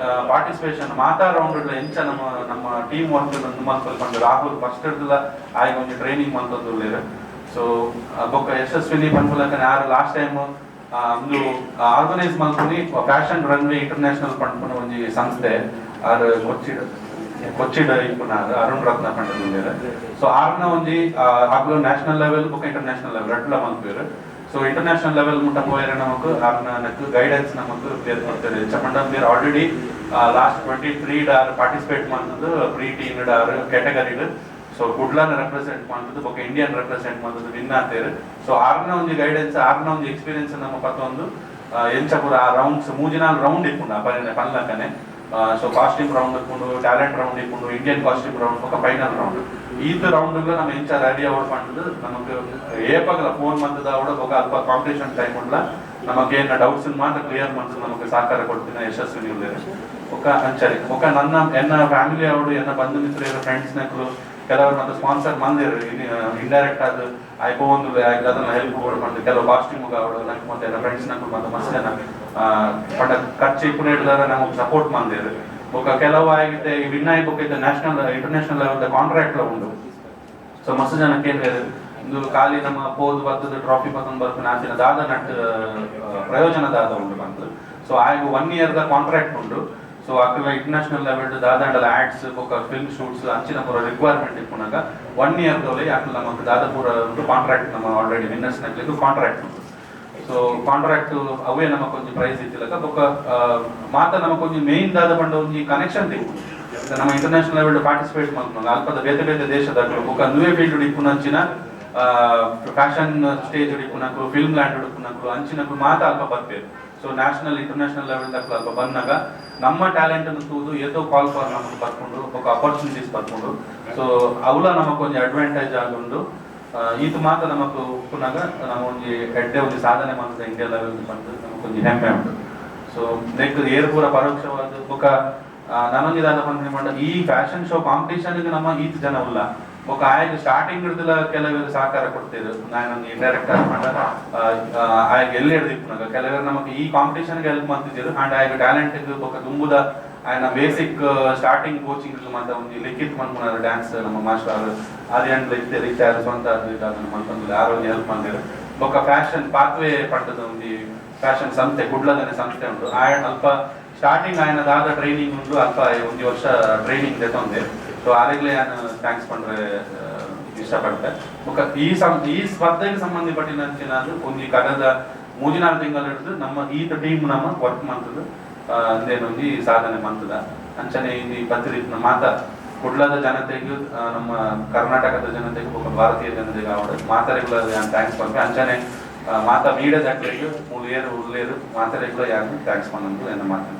ಪಾರ್ಟಿಸಿಪೇಷನ್ ಮಾತಾ ರೌಂಡ್ ಎಂಚ ನಮ್ಮ ನಮ್ಮ ಟೀಮ್ ವರ್ಕ್ ಮಲ್ಪೊಲಿ ರಾಹುಲ್ ಫಸ್ಟ್ ಹಿಡ್ದಲ ಆಯ್ಗೆ ಒಂಜಿ ಟ್ರೈನಿಂಗ್ ಮಲ್ತೊಂದುಲ್ಲೆರ್. ಸೊ ಬೊಕ್ಕ ಯಶಸ್ವಿನಿ ಪನ್ಪುಲಕನೆ ಆರ್ ಲಾಸ್ಟ್ ಟೈಮ್ ಒಂದು ಆರ್ಗನೈಸ್ ಮಲ್ಪುನಿ ಫ್ಯಾಷನ್ ರನ್ವೇ ಇಂಟರ್ನ್ಯಾಷನಲ್ ಪನ್ಪುನ ಒಂಜಿ ಸಂಸ್ಥೆ. ಆರ್ ಕೊಚ್ಚಿಡ್ ಕೊಚ್ಚಿಡ್ ಇಪ್ಪುನ ಅರುಣ್ ರತ್ನ ಪಂಡದಿಲ್ಲೆರ್. ಸೊ ಆರ್ನ ಒಂಜಿ ಅಕ್ಲು ನ್ಯಾಷನಲ್ ಲೆವೆಲ್ ಬೊಕ್ಕ ಇಂಟರ್ನ್ಯಾಷನಲ್ ಲೆವೆಲ್ ರಡ್ಡ್ಲ ಮಲ್ಪುವೆರ್. ಸೊ ಇಂಟರ್ನ್ಯಾಷನಲ್ ಲೆವೆಲ್ ಮುಟ್ಟ ಪೋಯೆರೆ ನಮಕ್ ಆರ್ನ ಗೈಡೆನ್ಸ್ ನಮಕ್ ಬೇರ್ ಕೊಡ್ತಾರೆ. ಎಂಚ ಪಂಡ ಬೇರ್ ಆಲ್ರೆಡಿ ಲಾಸ್ಟ್ 23 ಡಾರ್ ಪಾರ್ಟಿಸಿಪೇಟ್ ಮಲ್ತದ್ದು ಪ್ರೀ ಟೀನ್ ಡಾರ್ ಕ್ಯಾಟಗರಿಡ್. ಸೊ ಕುಡ್ಲಾನ ರೆಪ್ರೆಸೆಂಟ್ ಮಾಡ್ತದ್ದು ಬೊಕ್ಕ ಇಂಡಿಯನ್ ರೆಪ್ರೆಸೆಂಟ್ ಮಾಡ್ತದ್ದು, ವಿನ್ ಆತೇರು. ಸೊ ಆರ್ನ ಒಂಜಿ ಗೈಡೆನ್ಸ್, ಆರ್ನ ಒಂಜಿ ಎಕ್ಸ್ಪೀರಿಯನ್ಸ್ ನಮ್ಮ ಪತ್ತೊಂದು ಎಂಚ ಪೂರ ಆ ರೌಂಡ್ಸ್, ಮೂಜಿನಾಲ್ ರೌಂಡ್ ಇಪ್ಪುಂಡು ಪನ್ನೆ ಪನ್ಲಕನೆ. ಸೊ ಕಾಸ್ಟ್ಯೂಮ್ ರೌಂಡ್ ಇಪ್ಪುಂಡು, ಟ್ಯಾಲೆಂಟ್ ರೌಂಡ್ ಇಪ್ಪುಂಡು, ಇಂಡಿಯನ್ ಕಾಸ್ಟ್ಯೂಮ್ ರೌಂಡ್ ಬೊಕ್ಕ ಫೈನಲ್ ರೌಂಡ್. ಈತ ರೌಂಡ್ ನಮ್ಮ ಎಂಚ ರೆಡಿ ಅವಡ್ ಪಂಡದು ನಮಕ್ ಏಪಗಲ ಫೋನ್ ಮಂತದ ಅವಡ ಬೊಕ್ಕ ಅಲ್ಪ ಕಾಂಪಿಟೇಷನ್ ಟೈಮ್ ಉಂಡ್ಲ ನಮಕ್ ಏನ ಡೌಟ್ಸ್ ಮಾತ್ರ ಕ್ಲಿಯರ್ ಮಂತದ ನಮಕ್ ಸಹಕಾರ ಕೊಡ್ತಿನ ಯಶಸ್ವಿನಿ ಉಲ್ಲೇರು. ಬೊಕ್ಕ ಅಂಚನೆ ಬೊಕ್ಕ ನನ್ನ ಎನ್ನ ಫ್ಯಾಮಿಲಿ ಅವರು, ಎನ್ನ ಬಂಧು ಮಿತ್ರರು, ಫ್ರೆಂಡ್ಸ್ ನಕಲು ಕೆಲವರು ಮತ್ತೆ ಸ್ಪಾನ್ಸರ್ ಮಂದಿರು ಇಂಡೈರೆಕ್ಟ್ ಆದ್ ಆಯ್ ಪೋವೊಂದು ಅದನ್ನ ಹೆಲ್ಪ್ ಪಂದ್ ಕೆಲವು ಕಾಸ್ಟ್ಯೂಮ್ ಅವಡು ನಂಗೆ ಮತ್ತೆ ಎನ್ನ ಫ್ರೆಂಡ್ಸ್ ನಕಲು ಮತ್ತೆ ಮಸ್ತ್ ಜನ ಪಂಡ ಖರ್ಚು ಇಪ್ಪುನ ಹಿಡ್ದಾರ ನಮಗೆ ಸಪೋರ್ಟ್ ಮಂದಿರು. ಬೊಕ್ಕ ಕೆಲವು ಆಗಿತ್ತೆ ವಿನ್ ಆಯಿ ಬೊಕ್ಕ ಇತ್ತೆ ನ್ಯಾಷನಲ್ ಇಂಟರ್ನ್ಯಾಷನಲ್ ಲೆವೆಲ್ ಕಾಂಟ್ರಾಕ್ಟ್ ಉಂಡು. ಸೊ ಮಸ್ತ್ ಜನ ಕೇಂದ್ರ ಇಂದು ಖಾಲಿ ನಮ್ಮ ಪೋದು ಬತ್ತದ ಟ್ರಾಫಿ ಪತ್ತೊಂದು ಬರ್ಪಿನ ಆಚಿನ ದಾದ ನಟ್ ಪ್ರಯೋಜನ ದಾದ ಉಂಡು ಬಂತು. ಸೊ ಆಯ್ಗ 1 ಇಯರ್ ದ ಕಾಂಟ್ರಾಕ್ಟ್ ಉಂಡು. ಸೊ ಅಕಲ್ನ ಇಂಟರ್ನ್ಯಾಷನಲ್ ಲೆವೆಲ್ ದಾದಾಂಡಲ ಆಡ್ಸ್ ಬೊಕ್ಕ ಫಿಲ್ಮ್ ಶೂಟ್ಸ್ ಅಂಚಿನ ಪೂರ ರಿಕ್ವೈರ್ಮೆಂಟ್ ಇಪ್ಪುನಾಗ 1 ಇಯರ್ ದೋಲೆ ಅಕಲ್ ನಮಕ್ ದಾದ ಪೂರ ಉಂಡು ಕಾಂಟ್ರಾಕ್ಟ್. ನಮ್ಮ ಆಲ್ರೆಡಿ ವಿನ್ನರ್ಸ್ ನಕ್ಲೆಗ್ ಕಾಂಟ್ರಾಕ್ಟ್ ಉಂಡು. ಸೊ ಕಾಂಟ್ರಾಕ್ಟ್ ಅವೇ ನಮಕ್ ಒಂಜಿ ಪ್ರೈಸ್ ಇತ್ತಿಲಕ. ಬೊಕ್ಕ ಮಾತ ನಮಕ್ ಒಂಜಿ ಮೇನ್ ದಾದ ಪಂಡ ಒಂಜಿ ಕನೆಕ್ಷನ್ ತಿಕ್ಕು. ನಮ್ಮ ಇಂಟರ್ನ್ಯಾಷನಲ್ ಲೆವೆಲ್ ಪಾರ್ಟಿಸಿಪೇಟ್ ಮಲ್ಪುನಾಗ ಅಲ್ಪದ ಬೇತೆ ಬೇತೆ ದೇಶದಕುಲು ಬೊಕ್ಕ ನ್ಯೂವೇ ಫೀಲ್ಡ್ ಇಪ್ಪುನಂಚಿನ ಫ್ಯಾಷನ್ ಸ್ಟೇಜ್ ಇಪ್ಪುನಕುಲು, ಫಿಲ್ಮ್ ಲ್ಯಾಂಡ್ ಇಪ್ಪುನಕುಲು, ಅಂಚಿನಕುಲು ಮಾತ ಅಲ್ಪ ಬರ್ಪೇರು. ಸೊ ನ್ಯಾಷನಲ್ ಇಂಟರ್ನ್ಯಾಷನಲ್ ಲೆವೆಲ್ ದಕ್ಕಲು ಅಲ್ಪ ಬಂದಾಗ ನಮ್ಮ ಟ್ಯಾಲೆಂಟ್ ಅನ್ನು ತೂದು ಏತೋ ಕಾಲ್ ಫಾರ್ ನಮಗೆ ಬರ್ಕೊಂಡು ಬೊಕ್ಕ ಅಪರ್ಚುನಿಟೀಸ್ ಬರ್ಕೊಂಡು, ಸೊ ಅವಲ ನಮಕ್ ಒಂಜಿ ಅಡ್ವಾಂಟೇಜ್ ಆಗುಂಡು. ಈತ ಮಾತ ನಮಕ್ ಉಪ್ಪುನಾಗ ನಮ್ಮ ಒಂಜಿ ಎಡ್ಡೆ ಒಂಜಿ ಸಾಧನೆ ಮಂತದ ಇಂಡಿಯಾ ಲೆವೆಲ್ ಬಂದು ನಮಕ್ ಒಂಜಿ ಹೆಮ್ಮೆ ಉಂಟು. ಸೊ ನೆಕ್ ಏರ್ ಪೂರ ಪರೋಕ್ಷವಾದ ಬೊಕ್ಕ ನಾನೊಂಜಿ ದಾದ ಪನ್ಪಿನ ಪಂಡ ಈ ಫ್ಯಾಷನ್ ಶೋ ಕಾಂಪಿಟೇಷನ್ ನಮ್ಮ ಈತ್ ಜನ ಉಲ್ಲ. ಬೊಕ್ಕ ಆಯಗ್ ಸ್ಟಾರ್ಟಿಂಗ್ ಹಿಡ್ದಲ ಕೆಲವರು ಸಹಕಾರ ಕೊಡ್ತಿದ್ರು. ನಾನೊಂದು ಇಂಡೈರೆಕ್ಟ್ ಆಗಿ ಪಂಡ ಆಯಗ್ ಎಲ್ಲಿ ಹಿಡ್ದು ಇಪ್ಪುನಾಗ ಕೆಲವರು ನಮಕ್ ಈ ಕಾಂಪಿಟೇಷನ್ ಹೆಲ್ಪ್ ಮಾಡ್ತಿದ್ರು. ಅಂಡ್ ಆಯಗ್ ಟ್ಯಾಲೆಂಟ್ ಬೊಕ್ಕ ದುಂಬುದ ಆಯನ ಬೇಸಿಕ್ ಸ್ಟಾರ್ಟಿಂಗ್ ಕೋಚಿಂಗ್ ಮಾತ ಒಂಜಿ ಲಿಖಿತ್ ಮನ್ಪುನ ಡ್ಯಾನ್ಸ್ ನಮ್ಮ ಮಾಸ್ಟರ್ ಆದಿ ಅಂಡ್ ಇತ್ತೆ ಇತ್ತೆ ಸ್ವಂತ ಅದನ್ನ ಮಲ್ತೊಂದು ಯಾರು ಒಂಜಿ ಹೆಲ್ಪ್ ಮಂದಿರು. ಬೊಕ್ಕ ಫ್ಯಾಷನ್ ಪಾತ್ವೇ ಪಂಡದ ಒಂಜಿ ಫ್ಯಾಷನ್ ಸಂಸ್ಥೆ, ಕುಡ್ಲದನೆ ಸಂಸ್ಥೆ ಉಂಟು. ಆಯ ಅಲ್ಪ ಸ್ಟಾರ್ಟಿಂಗ್ ಆಯನ ದಾದ ಟ್ರೈನಿಂಗ್ ಉಂಟು, ಅಲ್ಪ ಒಂಜಿ ವರ್ಷ ಟ್ರೈನಿಂಗ್ ದೆತೊಂದೆ. ಸೊ ಆರೆಗ್ಲೇ ನಾನು thanks ಪಂಡ್ರೆ ಇಷ್ಟಪಡ್ತೆ. ಬೊಕ್ಕ ಈ ಸ್ಪರ್ಧೆಗೆ ಸಂಬಂಧಪಟ್ಟಿನಂಚಿನದು ಒಂಜಿ ಕಡದ ಮೂಜಿನಾಲ್ ತಿಂಗಳು ಹಿಡಿದು ನಮ್ಮ ಈತ ಟೀಮ್ ನಮ್ಮ ವರ್ಕ್ ಮಂತದ್ದು ಒಂದೇನೊಂಜಿ ಸಾಧನೆ ಮಂತದ. ಅಂಚನೆ ಇಲ್ಲಿ ಪತ್ರಿಕೆ ಮಾತ ಕುಡ್ಲದ ಜನತೆಗೂ, ನಮ್ಮ ಕರ್ನಾಟಕದ ಜನತೆಗೂ ಬೊಕ್ಕ ಭಾರತೀಯ ಜನತೆಗೆ ಆವಡ್ ಮಾತರೆಗ್ಲ thanks ಪನ್ಪೆ. ಅಂಚನೆ ಮಾತ ಮೀಡಿಯಾದಕ್ಲೆಗ್, ಮೂಲು ಉಲ್ಲೇರು ಮಾತರೆಗ್ಲ ಯಾನ್ thanks ಪನ್ನೊಂದು ಎನ್ನ ಮಾತು.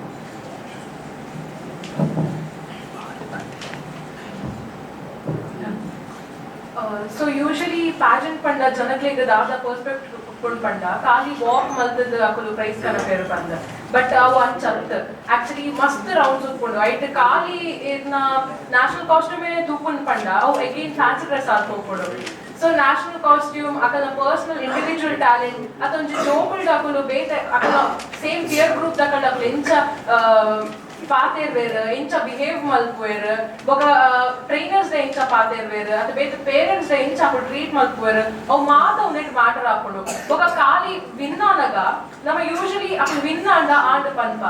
ಸೊ ಯೂಶಲಿ ಪ್ಯಾಜೆಂಟ್ ಪಂಡ ಜನಕ್ಲೆಗ್ ದಾದ ಪರ್ಸ್ಪೆಕ್ಟಿವ್ ಪಂಡ ಖಾಲಿ ವಾಕ್ ಮಲ್ತದ ಅಕುಲು ಪ್ರೈಸ್ ಕನಪೇರು ಪಂದ. ಬಟ್ ಅವು ಅಂಚತ್, ಆಕ್ಚುಲಿ ಮಸ್ತ್ ರೌಂಡ್ಸ್ ಉಪ್ಪುಂಡು. ಐಟ್ ಖಾಲಿ ಇರ್ನ ನ್ಯಾಷನಲ್ ಕಾಸ್ಟ್ಯೂಮೇ ತೂಪುಂಡು ಪಂಡ ಅವು ಅಗೈನ್ ಫ್ಯಾನ್ಸಿ ಡ್ರೆಸ್ ಆದ್ ಪೋಪುಂಡು. ಸೊ ನ್ಯಾಷನಲ್ ಕಾಸ್ಟ್ಯೂಮ್, ಅಕಲ್ನ ಪರ್ಸನಲ್ ಇಂಡಿವಿಜುವಲ್ ಟ್ಯಾಲೆಂಟ್, ಅತೊಂಜಿ ಜೋಕುಲ್ಡ್ ಅಕುಲು ಬೇತೆ ಅಕಲ್ನ ಸೇಮ್ ಪಿಯರ್ ಗ್ರೂಪ್ ದಕಲ್ ಅಕುಲು ಎಂಚ ಪಾತೆರ್ವೆರ್, ಎಂಚ ಬಿಹೇವ್ ಮಲ್ಪುವೆರ್, ಬೊಕ ಟ್ರೈನರ್ಸ್ ಎಂಚ ಪಾತೆರ್ವೆರ್, ಅತ ಬೇತೆ ಪೇರೆಂಟ್ಸ್ ಎಂಚ ಅಕುಲು ಟ್ರೀಟ್ ಮಲ್ಪುವೆರ್, ಅವು ಮಾತ ಉಂದೆಟ್ ಮ್ಯಾಟರ್ ಆಪುಂಡು. ಬೊಕ ಖಾಲಿ ವಿನ್ ಆನಗ ನಮ್ಮ ಯೂಶಲಿ ಅಕುಲು ವಿನ್ ಆಂಡ ಆಂಡ್ ಪನ್ಪ.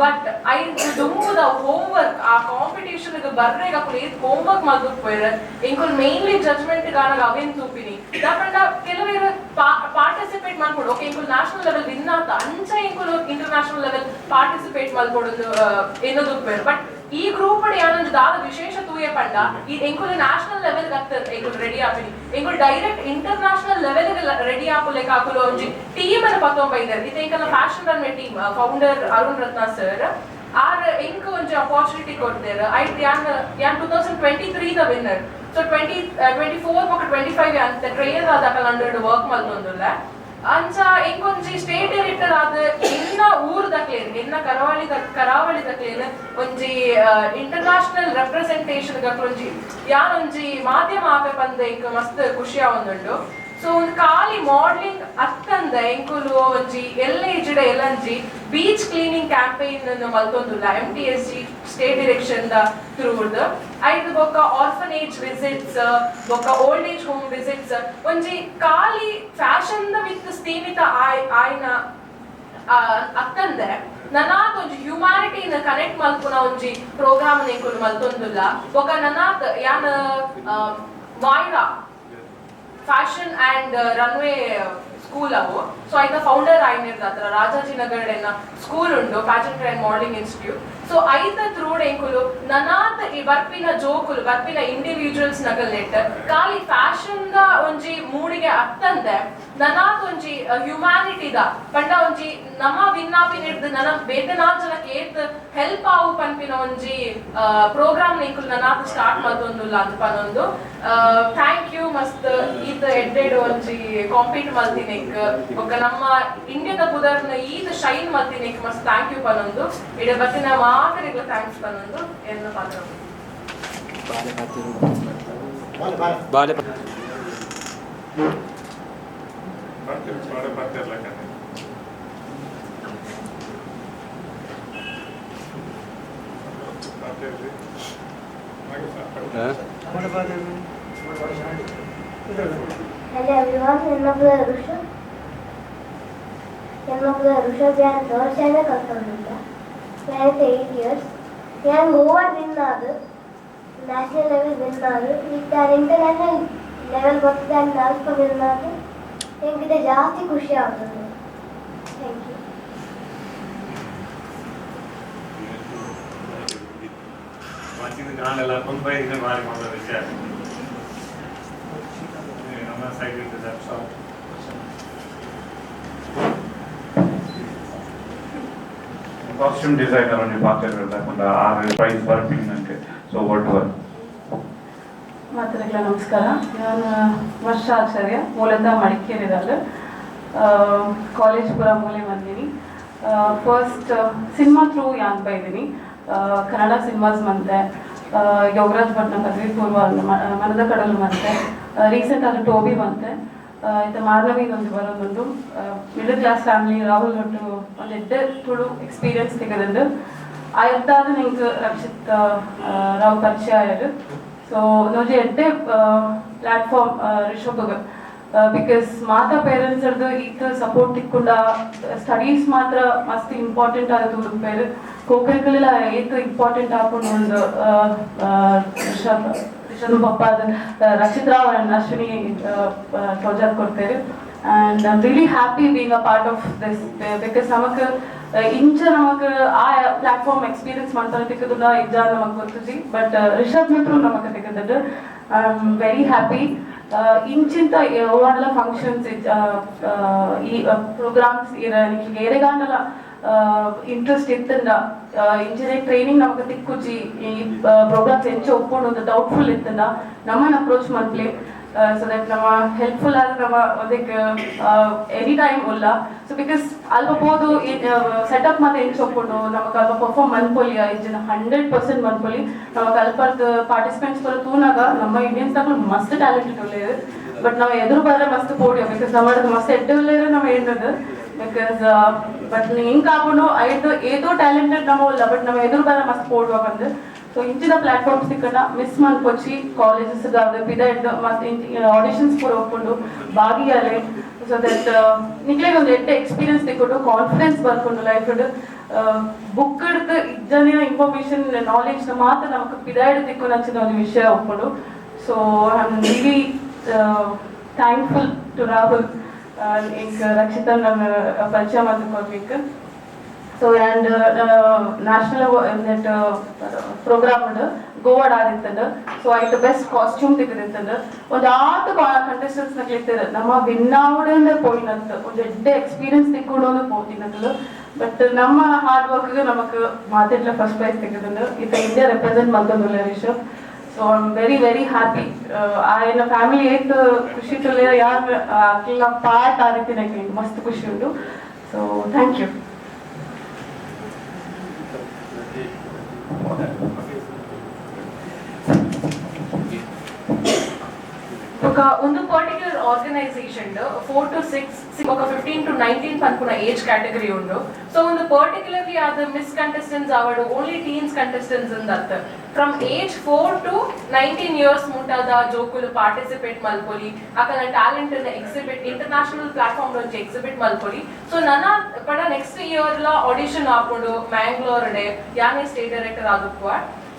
ಬಟ್ I ದುಂಬುದ ಹೋಮ್ ವರ್ಕ್, ಆ ಕಾಂಪಿಟೇಷನ್ ಬರ್ರೆಗ್ ಅಕುಲು ಏತ್ ಹೋಮ್ ವರ್ಕ್ ಮಲ್ಪುವೆರ್, ಎಂಕುಲು ಮೇನ್ಲಿ ಜಡ್ಜ್ಮೆಂಟ್ ಗಾನಗ ಅವೇನ್ ತೂಪಿನಿ. ದಾಪಂಡ ಕೆಲವೇರು ಪಾರ್ಟಿಸಿಪೇಟ್ ಮಲ್ಪೊಡು, ಓಕೆ ಎಂಕುಲು ನ್ಯಾಷನಲ್ ಲೆವೆಲ್ ವಿನ್ ಆತ, ಅಂಚ ಎಂಕುಲು ಇಂಟರ್ನ್ಯಾಷನಲ್ ಲೆವೆಲ್ ಪಾರ್ಟಿಸಿಪೇಟ್ ಮಲ್ಪೊಡು ಎನ್ನೋದು. ಬಟ್ ಈ ಗ್ರೂಪ್ ಯಾನೊಂಜಿ ದಾದ ವಿಶೇಷ ತೂಯೆ ಪಂಡ ಈ ಎಂಕುಲು ನ್ಯಾಷನಲ್ ಲೆವೆಲ್ ಗತ್ತ ಎಂಕುಲು ರೆಡಿ ಆಪಿನಿ, ಎಂಕುಲು ಡೈರೆಕ್ಟ್ ಇಂಟರ್ನ್ಯಾಷನಲ್ ಲೆವೆಲ್ ರೆಡಿ ಆಪುಲೆಕ ಅಕುಲು ಒಂಜಿ ಟೀಮ್ ಅನ್ನು ಪತ್ತೊಂಬೈದರ್. ಇತ್ತೆ ಎಂಕಲ್ನ fashion runway team founder Arun Ratna sir ಆರ್ ಎಂಕ್ ಒಂಜಿ ಅಪಾರ್ಚುನಿಟಿ ಕೊಡ್ತೇರ್. ಐಟ್ ಯಾನ್ ಯಾನ್ 2023 the winner. ಸೊ 2024 ಬೊಕ 25 ಯಾನ್ ಟ್ರೈನರ್ ಆದ ಅಕಲ್ ಅಂಡರ್ ವರ್ಕ್ ಮಲ್ತೊಂದುಲ್ಲ. ಅಂಚ ಎಂಕೊಂಜಿ ಸ್ಟೇಟ್ ಡೈರೆಕ್ಟರ್ ಆದ ಎನ್ನ ಊರುದಕ್ಲೇನ್, ಎನ್ನ ಕರಾವಳಿದಕ್ಲೇನ್ ಒಂಜಿ ಇಂಟರ್ನ್ಯಾಷನಲ್ ರೆಪ್ರೆಸೆಂಟೇಷನ್ ಒಂಜಿ ಯಾನೊಂಜಿ ಮಾಧ್ಯಮ ಆಪೆ ಪಂದ್ ಎಂಕ್ ಮಸ್ತ್ ಖುಷಿ ಆವೊಂದುಂಡು. So ಒಂದು ಖಾಲಿ ಮಾಡಲಿಂಗ್ ಅತ್ತಂದ ಎಂಕುಲು ಒಂಜಿ ಎಲ್ಲ ಏಜ್ಡ್ ಎಲ್ಲಂಜಿ beach cleaning campaign ಮಲ್ತೊಂದುಲ್ಲ MTSG state direction the ಥ್ರೂಡ್. ಐದು ಬೊಕ್ಕ ಆರ್ಫನೇಜ್ ವಿಸಿಟ್ಸ್ ಬೊಕ್ಕ old age home visits. ಒಂಜಿ ಖಾಲಿ ಫ್ಯಾಷನ್ ಮಿತ್ ಸೀಮಿತ ಆಯ್ನ ಅತ್ತಂದೆ ನನಾತ್ ಒಂಜಿ ಹ್ಯುಮ್ಯಾನಿಟಿನ ಕನೆಕ್ಟ್ ಮಲ್ಪುನ ಒಂಜಿ ಪ್ರೋಗ್ರಾಮ್ ಎಂಕುಲು ಮಲ್ತೊಂದುಲ್ಲ. ಬೊಕ್ಕ ನನಾತ್ ಯಾನ್ ವಾಯ್ರಾ fashion and runway school ಅವು. ಸೊ ಐತ ಫೌಂಡರ್ ಆಯ್ನಿರ್ದ ರಾಜಾಜಿನಗರ ಸ್ಕೂಲ್ ಉಂಡು, pageant and modelling institute. So ಐತ ತ್ರೂಡ್ ಎಂಕುಲು ನನಾತ್ ಈ ಬರ್ಪಿನ ಜೋಕುಲು, ಬರ್ಪಿನ ಇಂಡಿವಿಜುವಲ್ಸ್ ನಗಲ್ನೆಟ್ ಖಾಲಿ ಫ್ಯಾಷನ್ the ಒಂಜಿ ಮೂಡಿಗೆ ಅತ್ತಂದೆ ನನಾತ್ ಒಂಜಿ ಹ್ಯುಮ್ಯಾನಿಟಿದ ಪಂಡ ಒಂಜಿ ನಮ್ಮ ವಿನ್ನಾಪಿನಿಡ್ದು ನನ ಬೇತೆ ನಾಲ್ ಜನಕ್ಕೆ ಏತ್ ಹೆಲ್ಪ್ ಆವು ಪನ್ಪಿನ ಒಂಜಿ ಪ್ರೋಗ್ರಾಮ್ ಎಂಕುಲು ನನಾತ್ ಸ್ಟಾರ್ಟ್ ಮಲ್ತೊಂದುಲ್ಲ ಅಂತ ಪನೊಂದು. Thank you ಮಸ್ತ್ ಈತ ಎಡ್ಡೆಡ್ ಒಂಜಿ ಕಾಂಪೀಟ್ ಮಲ್ತಿನೆಕ್, ಬೊಕ್ಕ ನಮ್ಮ ಇಂಡಿಯಾದ ಪುದರ್ನ ಈತ ಶೈನ್ ಮಲ್ತಿನೆಕ್ ಮಸ್ತ್ thank you ಪನೊಂದು. ಇಡ ಬತ್ತಿನ ಮಾತರಿಗ್ಲ thanks ಪನೊಂದು ಎನ್ನ ಪಾತ್ರ. ಬಾಲೆ. Hello everyone, ನನ್ನ ಋಷಭ್. ನನ್ನ ಋಷಭ್. ഞാൻ ದೋಸೆನ ಕಲ್ತೊಂದಿದ್ದ. ನಾನು 8 ಇಯರ್ಸ್. ഞാൻ ಗೋವಾ ವಿನ್ ಆದು, national level win ಆದು, ಈಗ ಇಂಟರ್ನ್ಯಾಷನಲ್ ಲೆವೆಲ್ ಬರ್ತಿದೆ. ನಾಲ್ಕು ವಿನ್ ಆದು ನನಗಿದೆ ಜಾಸ್ತಿ ಖುಷಿ ಆಗ್ತದೆ. Thank you. ನಾನೆಲ್ಲ ಮುಂಬೈ ಇದೆ ಭಾರಿ ಮೊದಲ ವಿಷಯ ನಮ್ಮ ಸೈಡ್ ಇರ್ತದೆ. ಕಾಸ್ಟ್ಯೂಮ್ ಡಿಸೈನರ್ ಒಂಜಿ ಪಾತ್ರ ಆರು ಪ್ರೈಸ್ ಬರ್ಪಿನ ನಂಗೆ. So what were ಮಾತರಿಗಳ ನಮಸ್ಕಾರ. ನಾನು ವರ್ಷ ಆಚಾರ್ಯ, ಮೂಲತಃ ಮಡಿಕೇರಿದಾಳು. ಕಾಲೇಜ್ ಪೂರ ಮೂಲೆ ಬಂದೀನಿ. First cinema through ಯಾನ್ ಬೈದೀನಿ. ಕನ್ನಡ ಸಿನಿಮಾಸ್ ಮಂತೆ, ಯೋಗರಾಜ್ ಭಟ್ನ ಪದವಿ ಪೂರ್ವ ಮನದ ಕಡಲು ಮಂತೆ, ರೀಸೆಂಟ್ ಆಗಿ ಟೋಬಿ ಬಂತೆ, ಇತ್ತ ಮಾರ್ನವಿ ಒಂದು ಬರೋದುಂಟು. Middle class family Rahul ಒಟ್ಟು ಒಂದು ಎಡ್ಡೆ ತುಳು ಎಕ್ಸ್ಪೀರಿಯನ್ಸ್ ತೆಗೆದುಂಡು. ಆಯತ್ತಾದ ನಿಂಗೆ ರಕ್ಷಿತ್ ರಾವ್ ಪರಿಚಯ ಆಯರು. ಸೊ ಒಂಜಿ ಎಡ್ಡೆ ಪ್ಲಾಟ್ಫಾರ್ಮ್ ರಿಷಬ್ಗೆ, because ಮಾತಾ ಪೇರೆಂಟ್ಸ್ ಈತ ಸಪೋರ್ಟ್ ತಿಕ್ಕೊಂಡ ಸ್ಟಡೀಸ್ ಮಾತ್ರ ಮಸ್ತ್ ಇಂಪಾರ್ಟೆಂಟ್ ಆದ ತೂರುಪೇರು. ಕೋಕರಿಕುಲರ್ ಏತ್ ಇಂಪಾರ್ಟೆಂಟ್ ಆಪುಂಡು ಒಂದು ರಿಷಬ್ ರಿಷಬ್ ಪಪ್ಪ ರಕ್ಷಿತ್ ರಾವ್ ಆ್ಯಂಡ್ ಅಶ್ವಿನಿ ತೋಜಾದ್ ಕೊಡ್ತೇವೆ. And I am really happy being a part of this, because ನಮಕ್ ಇಂಚ ನಮಕ್ ಆ ಪ್ಲಾಟ್ಫಾರ್ಮ್ ಎಕ್ಸ್ಪೀರಿಯನ್ಸ್ ಮಾಡ್ತಾರೆ ತಿಕ್ಕದುಂಡ ಇಜ್ಜ ನಮಕ್ ಗೊತ್ತುಜಿ. ಬಟ್ ರಿಷಬ್ ಮಾತ್ರ ನಮಕ್ ತಿಕ್ಕದುಂಡು. I am very happy. ಇಂಚಿಂತ ಓವಾಂಡಲ functions, ಈ ಪ್ರೋಗ್ರಾಮ್ಸ್ ನಿಮಗೆ ಏರೆಗಾಂಡಲ ಇಂಟ್ರೆಸ್ಟ್ ಇತ್ತಂಡ, ಇಂಜಿನಿಯರಿಂಗ್ ಟ್ರೈನಿಂಗ್ ನಮಕ್ ತಿಕ್ಕುಜಿ, ಈ ಪ್ರೋಗ್ರಾಮ್ಸ್ ಎಂಚ ಒಪ್ಕೊಂಡು ಒಂದು ಡೌಟ್ಫುಲ್ ಇತ್ತಂಡ ನಮ್ಮನ್ನ ಅಪ್ರೋಚ್ ಮನ್ಪ್ಲೆ, ಸೊ that ನಮ್ಮ ಹೆಲ್ಪ್ಫುಲ್ ಆದ ನಮ್ಮ ಅದಕ್ಕೆ ಎನಿ ಟೈಮ್ ಉಲ್ಲ. ಸೊ because ಅಲ್ಪ ಪೋದು ಸೆಟಪ್ ಮತ್ತೆ ಎಂಚ ಒಪ್ಪುಂಡು, ನಮಕ್ ಅಲ್ಪ ಪರ್ಫಾರ್ಮ್ ಮನ್ಪೊಲಿ, ಇಂಜಿನ 100% ಮನ್ಪೊಲಿ. ನಮಕ್ ಅಲ್ಪರ್ದ್ ಪಾರ್ಟಿಸಿಪೆಂಟ್ಸ್ ಪೂರ ತೂನಾಗ ನಮ್ಮ ಇಂಡಿಯನ್ಸ್ ದಾಕುಲು ಮಸ್ತ್ ಟ್ಯಾಲೆಂಟೆಡ್ ಉಲ್ಲೇರು. ಬಟ್ ನಾವು ಎದುರು ಬರ ಮಸ್ತ್ ಪೋಡಿಯೋ, because ನಮ್ಮ ಮಸ್ತ್ ಎಡ್ಡೆ ಉಲ್ಲೇರು ನಮ್ಮ ಎಣ್ಣದು. Because but ಹಿಂಗ್ ಆಪುಂಡು ಐದು ಏತೋ ಟ್ಯಾಲೆಂಟೆಡ್ ನಮ್ಮ ಉಲ್ಲ, ಬಟ್ ನಮ್ಮ ಎದುರು ಬರ ಮಸ್ತ್ ಪೋಡುವ ಬಂದು. ಸೊ ಇಂಚಿನ ಪ್ಲಾಟ್ಫಾರ್ಮ್ಸ್ ತಿಕ್ಕಂಡ ಮಿಸ್ ಮನ್ಪೊಚ್ಚಿ. ಕಾಲೇಜಸ್ ಪಿದ ಮಸ್ತ್ ಆಡಿಷನ್ಸ್ ಪೂರ ಒಪ್ಪುಂಡು, ಭಾಗಿಯಾಲೆ. ಸೊ that ನಿಕ್ಲೆಗ್ ಒಂದು ಎಡ್ಡೆ ಎಕ್ಸ್ಪೀರಿಯನ್ಸ್ ತಿಕ್ಕೊಂಡು ಕಾನ್ಫಿಡೆನ್ಸ್ ಬರ್ಕೊಂಡು ಲೈಫ್ ಬುಕ್ ಹಿಡ್ದು ಇಜ್ಜನಿನ ಇನ್ಫಾರ್ಮೇಶನ್ ನಾಲೆಜ್ ಮಾತ್ರ ನಮಕ್ ಪಿದಾಯ್ಡ್ ತಿಕ್ಕೊಂಡು ಅಂಚಿನ ಒಂದು ವಿಷಯ ಒಪ್ಪುಂಡು. So I am really thankful to Rahul ಇಂಕ್ ರಕ್ಷಿತಾ ನನ್ನ ಪರಿಚಯ ಮಾಡ್ಕೊಡ್ಬೇಕು. So and national net program ಗೋವಾಡ್ ಆದಿತ್ತಂಡು. So ಐತ ಬೆಸ್ಟ್ ಕಾಸ್ಟ್ಯೂಮ್ ತಿಕ್ಕದಿತ್ತಂಡು. ಒಂದು ಆತು ಕಂಟೆಸ್ಟೆಂಟ್ಸ್ ನಕ್ಲಿತ್ತಾರೆ. ನಮ್ಮ ವಿನ್ನಾವಡೆ ಪೋಯಿನಂತ ಒಂದು ಎಡ್ಡೆ ಎಕ್ಸ್ಪೀರಿಯನ್ಸ್ ತಿಕ್ಕೊಂಡು ಪೋತಿನಂತಲು. ಬಟ್ ನಮ್ಮ ಹಾರ್ಡ್ ವರ್ಕ್ ನಮಕ್ ಮಾತೆಟ್ಲ ಫಸ್ಟ್ ಪ್ರೈಸ್ ತಿಕ್ಕದಂಡು. ಇತ್ತ ಇಂಡಿಯಾ ರೆಪ್ರೆಸೆಂಟ್ ಮಲ್ತೊಂದುಲ್ಲ Rishab. So I am very very happy. ಆಯನ ಫ್ಯಾಮಿಲಿ ಏತ್ ಖುಷಿ ತುಲ್ಲೆ ಯಾರು ಅಕ್ಲೆನ ಪಾರ್ಟ್ ಆ ರೀತಿ ಮಸ್ತ್ ಖುಷಿ ಉಂಟು. So thank you. ಬೊಕ ಒಂದು ಪರ್ಟಿಕ್ಯುಲರ್ ಆರ್ಗನೈಸೇಷನ್ 4 to 6 ಬೊಕ 15 to 19 ಪನ್ಪುನ ಏಜ್ ಕ್ಯಾಟಗರಿ ಉಂಡು. ಸೊ ಒಂದು ಪರ್ಟಿಕ್ಯುಲರ್ಲಿ ಆದ ಮಿಸ್ ಕಂಟೆಸ್ಟೆಂಟ್ಸ್ ಆವಡು, ಓನ್ಲಿ ಟೀನ್ಸ್ ಕಂಟೆಸ್ಟೆಂಟ್ಸ್ ಅಂದತ್ತ, ಫ್ರಮ್ ಏಜ್ 4 ಟು 19 ಇಯರ್ಸ್ ಮುಟ್ಟಾದ ಜೋಕುಲು ಪಾರ್ಟಿಸಿಪೇಟ್ ಮಲ್ಪೊಲಿ, ಅಕಲ್ನ ಟ್ಯಾಲೆಂಟ್ ಎಕ್ಸಿಬಿಟ್, ಇಂಟರ್ನ್ಯಾಷನಲ್ ಪ್ಲಾಟ್ಫಾರ್ಮ್ ಒಂಜಿ ಎಕ್ಸಿಬಿಟ್ ಮಲ್ಪೊಲಿ. ಸೊ ನನ್ನ ಪಡ ನೆಕ್ಸ್ಟ್ ಇಯರ್ ಲ ಆಡಿಷನ್ ಆಪುಂಡು ಮ್ಯಾಂಗ್ಳೂರ್ ಡೇ, ಯಾನೇ ಸ್ಟೇಟ್ ಡೈರೆಕ್ಟರ್ ಆದುಪ್ಪುವ.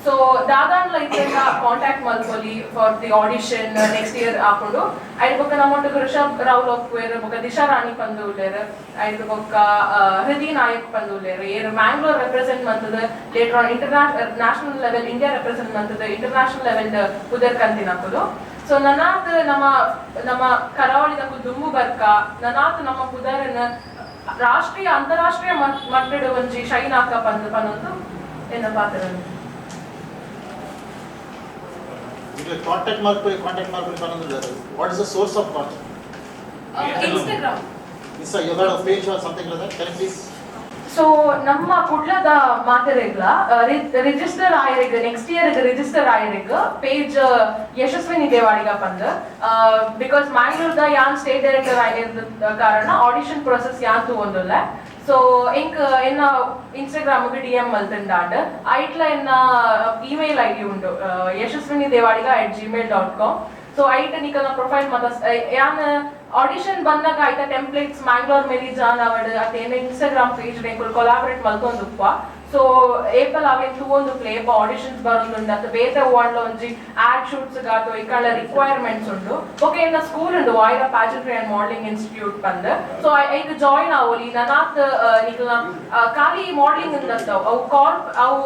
ಸೊ ದಾದಾನ್ಲ ಇತ್ತೆಲ್ಲ ಕಾಂಟ್ಯಾಕ್ಟ್ ಮಲ್ಪೊಲಿ for the audition next year ಆಪುಂಡು. ಐದು ಬೊಕ್ಕ ನಮ್ಮೊಟ್ಟಿಗೆ ಋಷಭ್ ರಾವ್ ಒಪ್ಪುವೆರ್, ಬೊಕ್ಕ ದಿಶಾ ರಾಣಿ ಪಂದು ಉಲ್ಲೇರ್, ಐದು ಬೊಕ್ಕ ಹೃದಿ ನಾಯಕ್ ಪಂದು ಉಲ್ಲೇರ್. ಏರ್ ಮ್ಯಾಂಗ್ಳೂರ್ ರೆಪ್ರೆಸೆಂಟ್ ಮಂತದ, later on national level India represent ಮಂತದ, international level ಪುದರ್ ಕಂತಿನಕುಲು. ಸೊ ನನಾತ್ ನಮ್ಮ ನಮ್ಮ ಕರಾವಳಿದ ದುಂಬು ಬರ್ಕ, ನನಾತ್ ನಮ್ಮ ಪುದರನ್ ರಾಷ್ಟ್ರೀಯ ಅಂತಾರಾಷ್ಟ್ರೀಯ ಮಟ್ಟದ ಒಂಜಿ ಶೈನ್ ಆಕ ಪಂದು ಪನ್ನೊಂದು ಎನ್ನ ಪಾತ್ರ. ಕಾಂಟ್ಯಾಕ್ಟ್ ಮಾಡ್ಕೊಳ್ಳಿ, ಕಾಂಟ್ಯಾಕ್ಟ್ ಮಾಡ್ಕೊಳ್ಳಿ ಅನ್ನೋದು. What is the source of contact? Instagram. Insta, you got a page or something like that? Can you please? So ನಮ್ಮ ಕುಡ್ಲದ ಮಾತೆರೆಗ್ಲ ರಿಜಿಸ್ಟರ್ ಆಯರೆಗ್, ನೆಕ್ಸ್ಟ್ ಇಯರ್ ರಿಜಿಸ್ಟರ್ ಆಯರೆಗ್ ಪೇಜ್ ಯಶಸ್ವಿನಿ ದೇವಾಡಿಗ ಪಂದ್. Because ಮ್ಯಾಂಗ್ಳೂರ್ದ ಯಾನ್ ಸ್ಟೇಟ್ ಡೈರೆಕ್ಟರ್ ಆಗಿರೋದ ಕಾರಣ ಆಡಿಷನ್ ಪ್ರೊಸೆಸ್ ಯಾನ್ ತೂವೊಂದುಲ್ಲ. ಸೊ ಎಂಕ್ ಎನ್ನ ಇನ್ಸ್ಟಾಗ್ರಾಮ್ ಡಿಎಂ ಮಲ್ತುಂಡಾಂಡ್, ಐಟ್ಲ ಎನ್ನ ಇಮೇಲ್ ಐಡಿ ಉಂಡು, yashaswinidevadiga@gmail.com. So ಐಟ್ ನಿಕಲ್ನ ಪ್ರೊಫೈಲ್ ಮತ ಯಾನ್ ಆಡಿಷನ್ ಬಂದಾಗ ಐತ ಟೆಂಪ್ಲೇಟ್ಸ್ ಮ್ಯಾಂಗ್ಳೂರ್ ಮೇರಿ ಜಾನ್ ಅವಡ್ ಅತ್ತೆ ಏನ ಇನ್ಸ್ಟಾಗ್ರಾಮ್ ಪೇಜ್ ಎಂಕುಲು ಕೊಲಾಬರೇಟ್ ಮಲ್ತೊಂದುಪ್ಪ. ಸೊ ಏಪಲ್ ಅವೇನ್ ತೂವೊಂದುಪ್ಲೆ, ಏಪ ಆಡಿಷನ್ಸ್ ಬರೋದುಂಡು ಅತ್ತ ಬೇತೆ ಓಂಡ್ಲ ಒಂಜಿ ಆಡ್ ಶೂಟ್ಸ್ ಗಾತು ಇಕಳ ರಿಕ್ವೈರ್ಮೆಂಟ್ಸ್ ಉಂಡು. ಓಕೆ, ಎನ್ನ ಸ್ಕೂಲ್ ಉಂಡು, ವಾಯ್ರಾ ಪ್ಯಾಜೆಂಟ್ರಿ ಅಂಡ್ ಮಾಡಲಿಂಗ್ ಇನ್ಸ್ಟಿಟ್ಯೂಟ್ ಪಂದ್. ಸೊ ಐಕ್ ಜಾಯಿನ್ ಆವೊಲಿ. ನನಾತ್ ನಿಕಲ್ನ ಖಾಲಿ ಮಾಡಲಿಂಗ್ ಅಂದತ್ತ, ಅವು ಕಾರ್ಪ್ ಅವು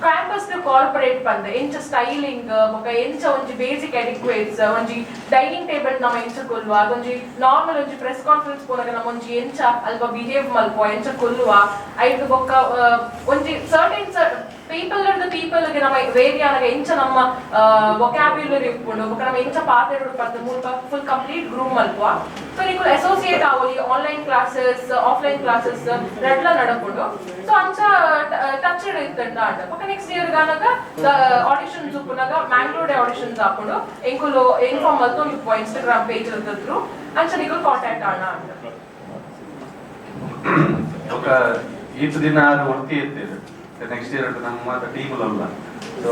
ಕ್ಯಾಂಪಸ್ ಕಾರ್ಪೊರೇಟ್ ಪಂದ್ ಎಂಚ ಸ್ಟೈಲಿಂಗ್, ಬೊಕ ಎಂಚ ಒಂಜಿ ಬೇಸಿಕ್ ಎಡಿಕ್ವೇಟ್ಸ್, ಒಂಜಿ ಡೈನಿಂಗ್ ಟೇಬಲ್ ನಮ್ಮ ಎಂಚ ಕೊಲ್ಲುವ, ಅದೊಂಜಿ ನಾರ್ಮಲ್ ಒಂಜಿ ಪ್ರೆಸ್ ಕಾನ್ಫರೆನ್ಸ್ ಪೋನಾಗ ನಮ್ಮ ಒಂಜಿ ಎಂಚ ಅಲ್ಪ ಬಿಹೇವ್ ಮಲ್ಪುವ, ಎಂಚ ಕೊಲ್ಲುವ, ಐಕ್ ಬೊಕ್ಕ ಒಂಜಿ ಸರ್ಟೆನ್ ಪೀಪಲ್ ಪೀಪಲ್ ನಮ್ಮ ವೇರಿ ಆನಗ ಎಂಚ ನಮ್ಮ ವೊಕ್ಯಾಬ್ಯುಲರಿ ಉಪ್ಪುಂಡು, ಬೊಕ ನಮ್ಮ ಎಂಚ ಪಾತೆರಡು ಪಂದ್ ಮುಲ್ಪ ಫುಲ್ ಕಂಪ್ಲೀಟ್ ಗ್ರೂಮ್ ಮಲ್ಪುವ. ಸೊ ನಿಕುಲು ಅಸೋಸಿಯೇಟ್ ಆವೊಲಿ. ಆನ್ಲೈನ್ ಕ್ಲಾಸಸ್, ಆಫ್ಲೈನ್ ಕ್ಲಾಸಸ್ ರಡ್ಲ ನಡಪುಂಡು. ಸೊ ಅಂಚ ಟಚ್ ಇತ್ತಂಡ ಅಂಡ ಬೊಕ ನೆಕ್ಸ್ಟ್ ಇಯರ್ ಗಾನಗ ಆಡಿಷನ್ಸ್ ಉಪ್ಪುನಾಗ ಮ್ಯಾಂಗ್ಳೂರ್ ಆಡಿಷನ್ಸ್ ಆಪುಂಡು. ಎಂಕುಲು ಇನ್ಫಾರ್ಮ್ ಮಲ್ತೊಂದು ಉಪ್ಪುವ ಇನ್ಸ್ಟಾಗ್ರಾಮ್ ಪೇಜ್ ಥ್ರೂ. ಅಂಚ ನಿಕುಲು ಕಾಂಟ್ಯಾಕ್ಟ್ ಆಣ ಅಂಡ. ఒక ಈತ ದಿನ ಆರು ಒರ್ತಿ ಇತ್ತೇವೆ. ನೆಕ್ಸ್ಟ್ ಇಯರ್ ನಮ್ಮ ಮಾತ ಟೀಮ್ ಉಲ್ಲ. ಸೊ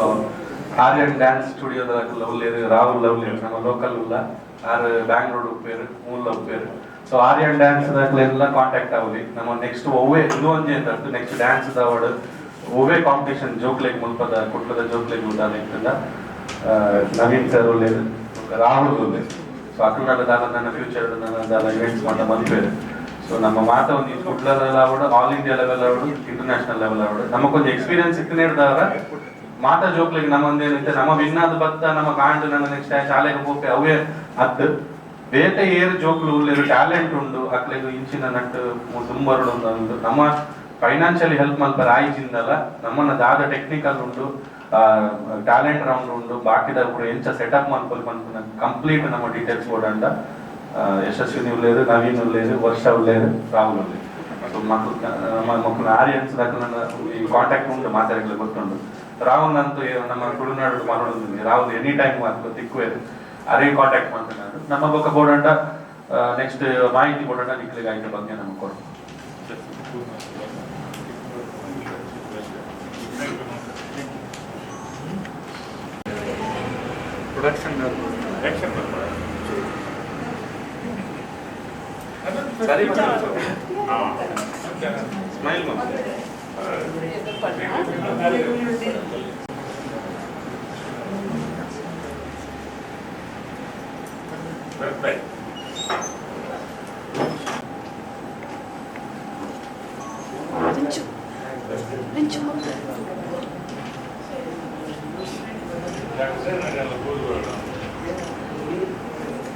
ಆರ್ಯನ್ ಡ್ಯಾನ್ಸ್ ಸ್ಟುಡಿಯೋದ ಉಲ್ಲೇರು, ರಾಹುಲ್ ಉಲ್ಲೇರು, ನಮ್ಮ ಲೋಕಲ್ ಉಲ್ಲ. ಆರು ಬ್ಯಾಂಗ್ಳೂರ್ ಉಪ್ಪೇರು, ಮೂಲ ಉಪ್ಪೇರು. ಸೊ ಆರ್ಯನ್ ಡ್ಯಾನ್ಸ್ ದಾಕಲೆಲ್ಲ ಕಾಂಟ್ಯಾಕ್ಟ್ ಆವಲಿ. ನಮ್ಮ ನೆಕ್ಸ್ಟ್ ಒವ್ವೆ ಇದು ಒಂಜಿ ಅಂತ ನೆಕ್ಸ್ಟ್ ಡ್ಯಾನ್ಸ್ ದಾವಡ್ ಒವ್ವೆ ಕಾಂಪಿಟೇಷನ್ ಜೋಕ್ಲೆಗ್ ಮುಲ್ಪದ ಕುಟ್ಲದ ಜೋಕ್ಲೆಗ್ ಉದಾದ ಇತ್ತಂದ ನವೀನ್ ಸರ್ ಉಲ್ಲೇರು, ರಾಹುಲ್ ಉಲ್ಲೇರು. ಸೊ ಅಕಲ್ನಾಡ ದಾದ ನನ್ನ ಫ್ಯೂಚರ್ ನನ್ನ ದಾದ ಇವೆಂಟ್ಸ್ ಮಾತ ಮಲ್ಪೇರು. ಸೊ ನಮ್ಮ ಮಾತ ಒಂದು ಕುಡ್ಲ ಆವಡು, ಆಲ್ ಇಂಡಿಯಾ ಲೆವೆಲ್ ಆವಡು, ಇಂಟರ್ನ್ಯಾಷನಲ್ ಲೆವೆಲ್ ಆವಡು, ನಮಗೊಂದು ಎಕ್ಸ್ಪೀರಿಯನ್ಸ್ ಇಕ್ಕನೇಡ್ದಾರ ಮಾತ ಜೋಕ್ಲಿಗೆ ನಮ್ಮ ಒಂದೇನೈತೆ ನಮ್ಮ ವಿನ್ನಾದ ಬತ್ತ ನಮ್ಮ ಕಾಂಡು ನನ್ನ ನೆಕ್ಸ್ಟ್ ಶಾಲೆಗೆ ಹೋಗಿ ಅವೇ ಅತ್ತು ಬೇತೆ ಏರು ಜೋಕ್ಲು ಉಲ್ಲೇರು, ಟ್ಯಾಲೆಂಟ್ ಉಂಡು ಅಕ್ಲೆಗ್ ಇಂಚಿನ ನಟ್ಟು ದುಂಬರುಡು ಒಂದು ನಮ್ಮ ಫೈನಾನ್ಷಿಯಲಿ ಹೆಲ್ಪ್ ಮಲ್ಪರ ಆಯ್ಜಿಂದಲ್ಲ. ನಮ್ಮನ್ನ ದಾದ ಟೆಕ್ನಿಕಲ್ ಉಂಡು, ಟ್ಯಾಲೆಂಟ್ ರೌಂಡ್ ಉಂಡು, ಬಾಕಿದ ಪೂರ ಎಂಚ ಸೆಟಪ್ ಮಲ್ಪೊಲಿ ಪನ್ಪುನ ಕಂಪ್ಲೀಟ್ ನಮ್ಮ ಡೀಟೇಲ್ಸ್ ಬೋಡಂಡ ಯಶಸ್ವಿನಿ ಉಲ್ಲೇರು, ನವೀನ್ ಉಲ್ಲೇರು, ವರ್ಷ ಉಲ್ಲೇರು, ರಾಹುಲ್ ಉಲ್ಲೇರು. ಸೊ ಮಕ್ಕಳು ನಮ್ಮ ಮಕ್ಕಳು ಆರ್ಯನ್ಸ್ ನನ್ನ ಈ ಕಾಂಟ್ಯಾಕ್ಟ್ ಉಂಟು, ಮಾತಾಡಲಿಕ್ಕೆ ಗೊತ್ತುಂಟು. ರಾಹುಲ್ ಅಂತೂ ನಮ್ಮ ತುಳುನಾಡು ಮಾಡೋದು. ರಾಹುಲ್ ಎನಿ ಟೈಮ್ ತಿಕ್ಕುವೇರು, ಅರೇ ಕಾಂಟ್ಯಾಕ್ಟ್ ಮಾಡ್ತಾನೆ. ನಮ್ಮ ಬೊಕ್ಕ ಬೋಡಂಡ ನೆಕ್ಸ್ಟ್ ಮಾಹಿತಿ ಬೋಡಂಡ ನಿಕ್ಲಿಗೆ ಆಯ್ತು ಬಗ್ಗೆ ನಮಗೆ ಕೊಡು. Production action. ಸರಿ, ಸ್ಮೈಲ್. Right. ರಿಂಚು.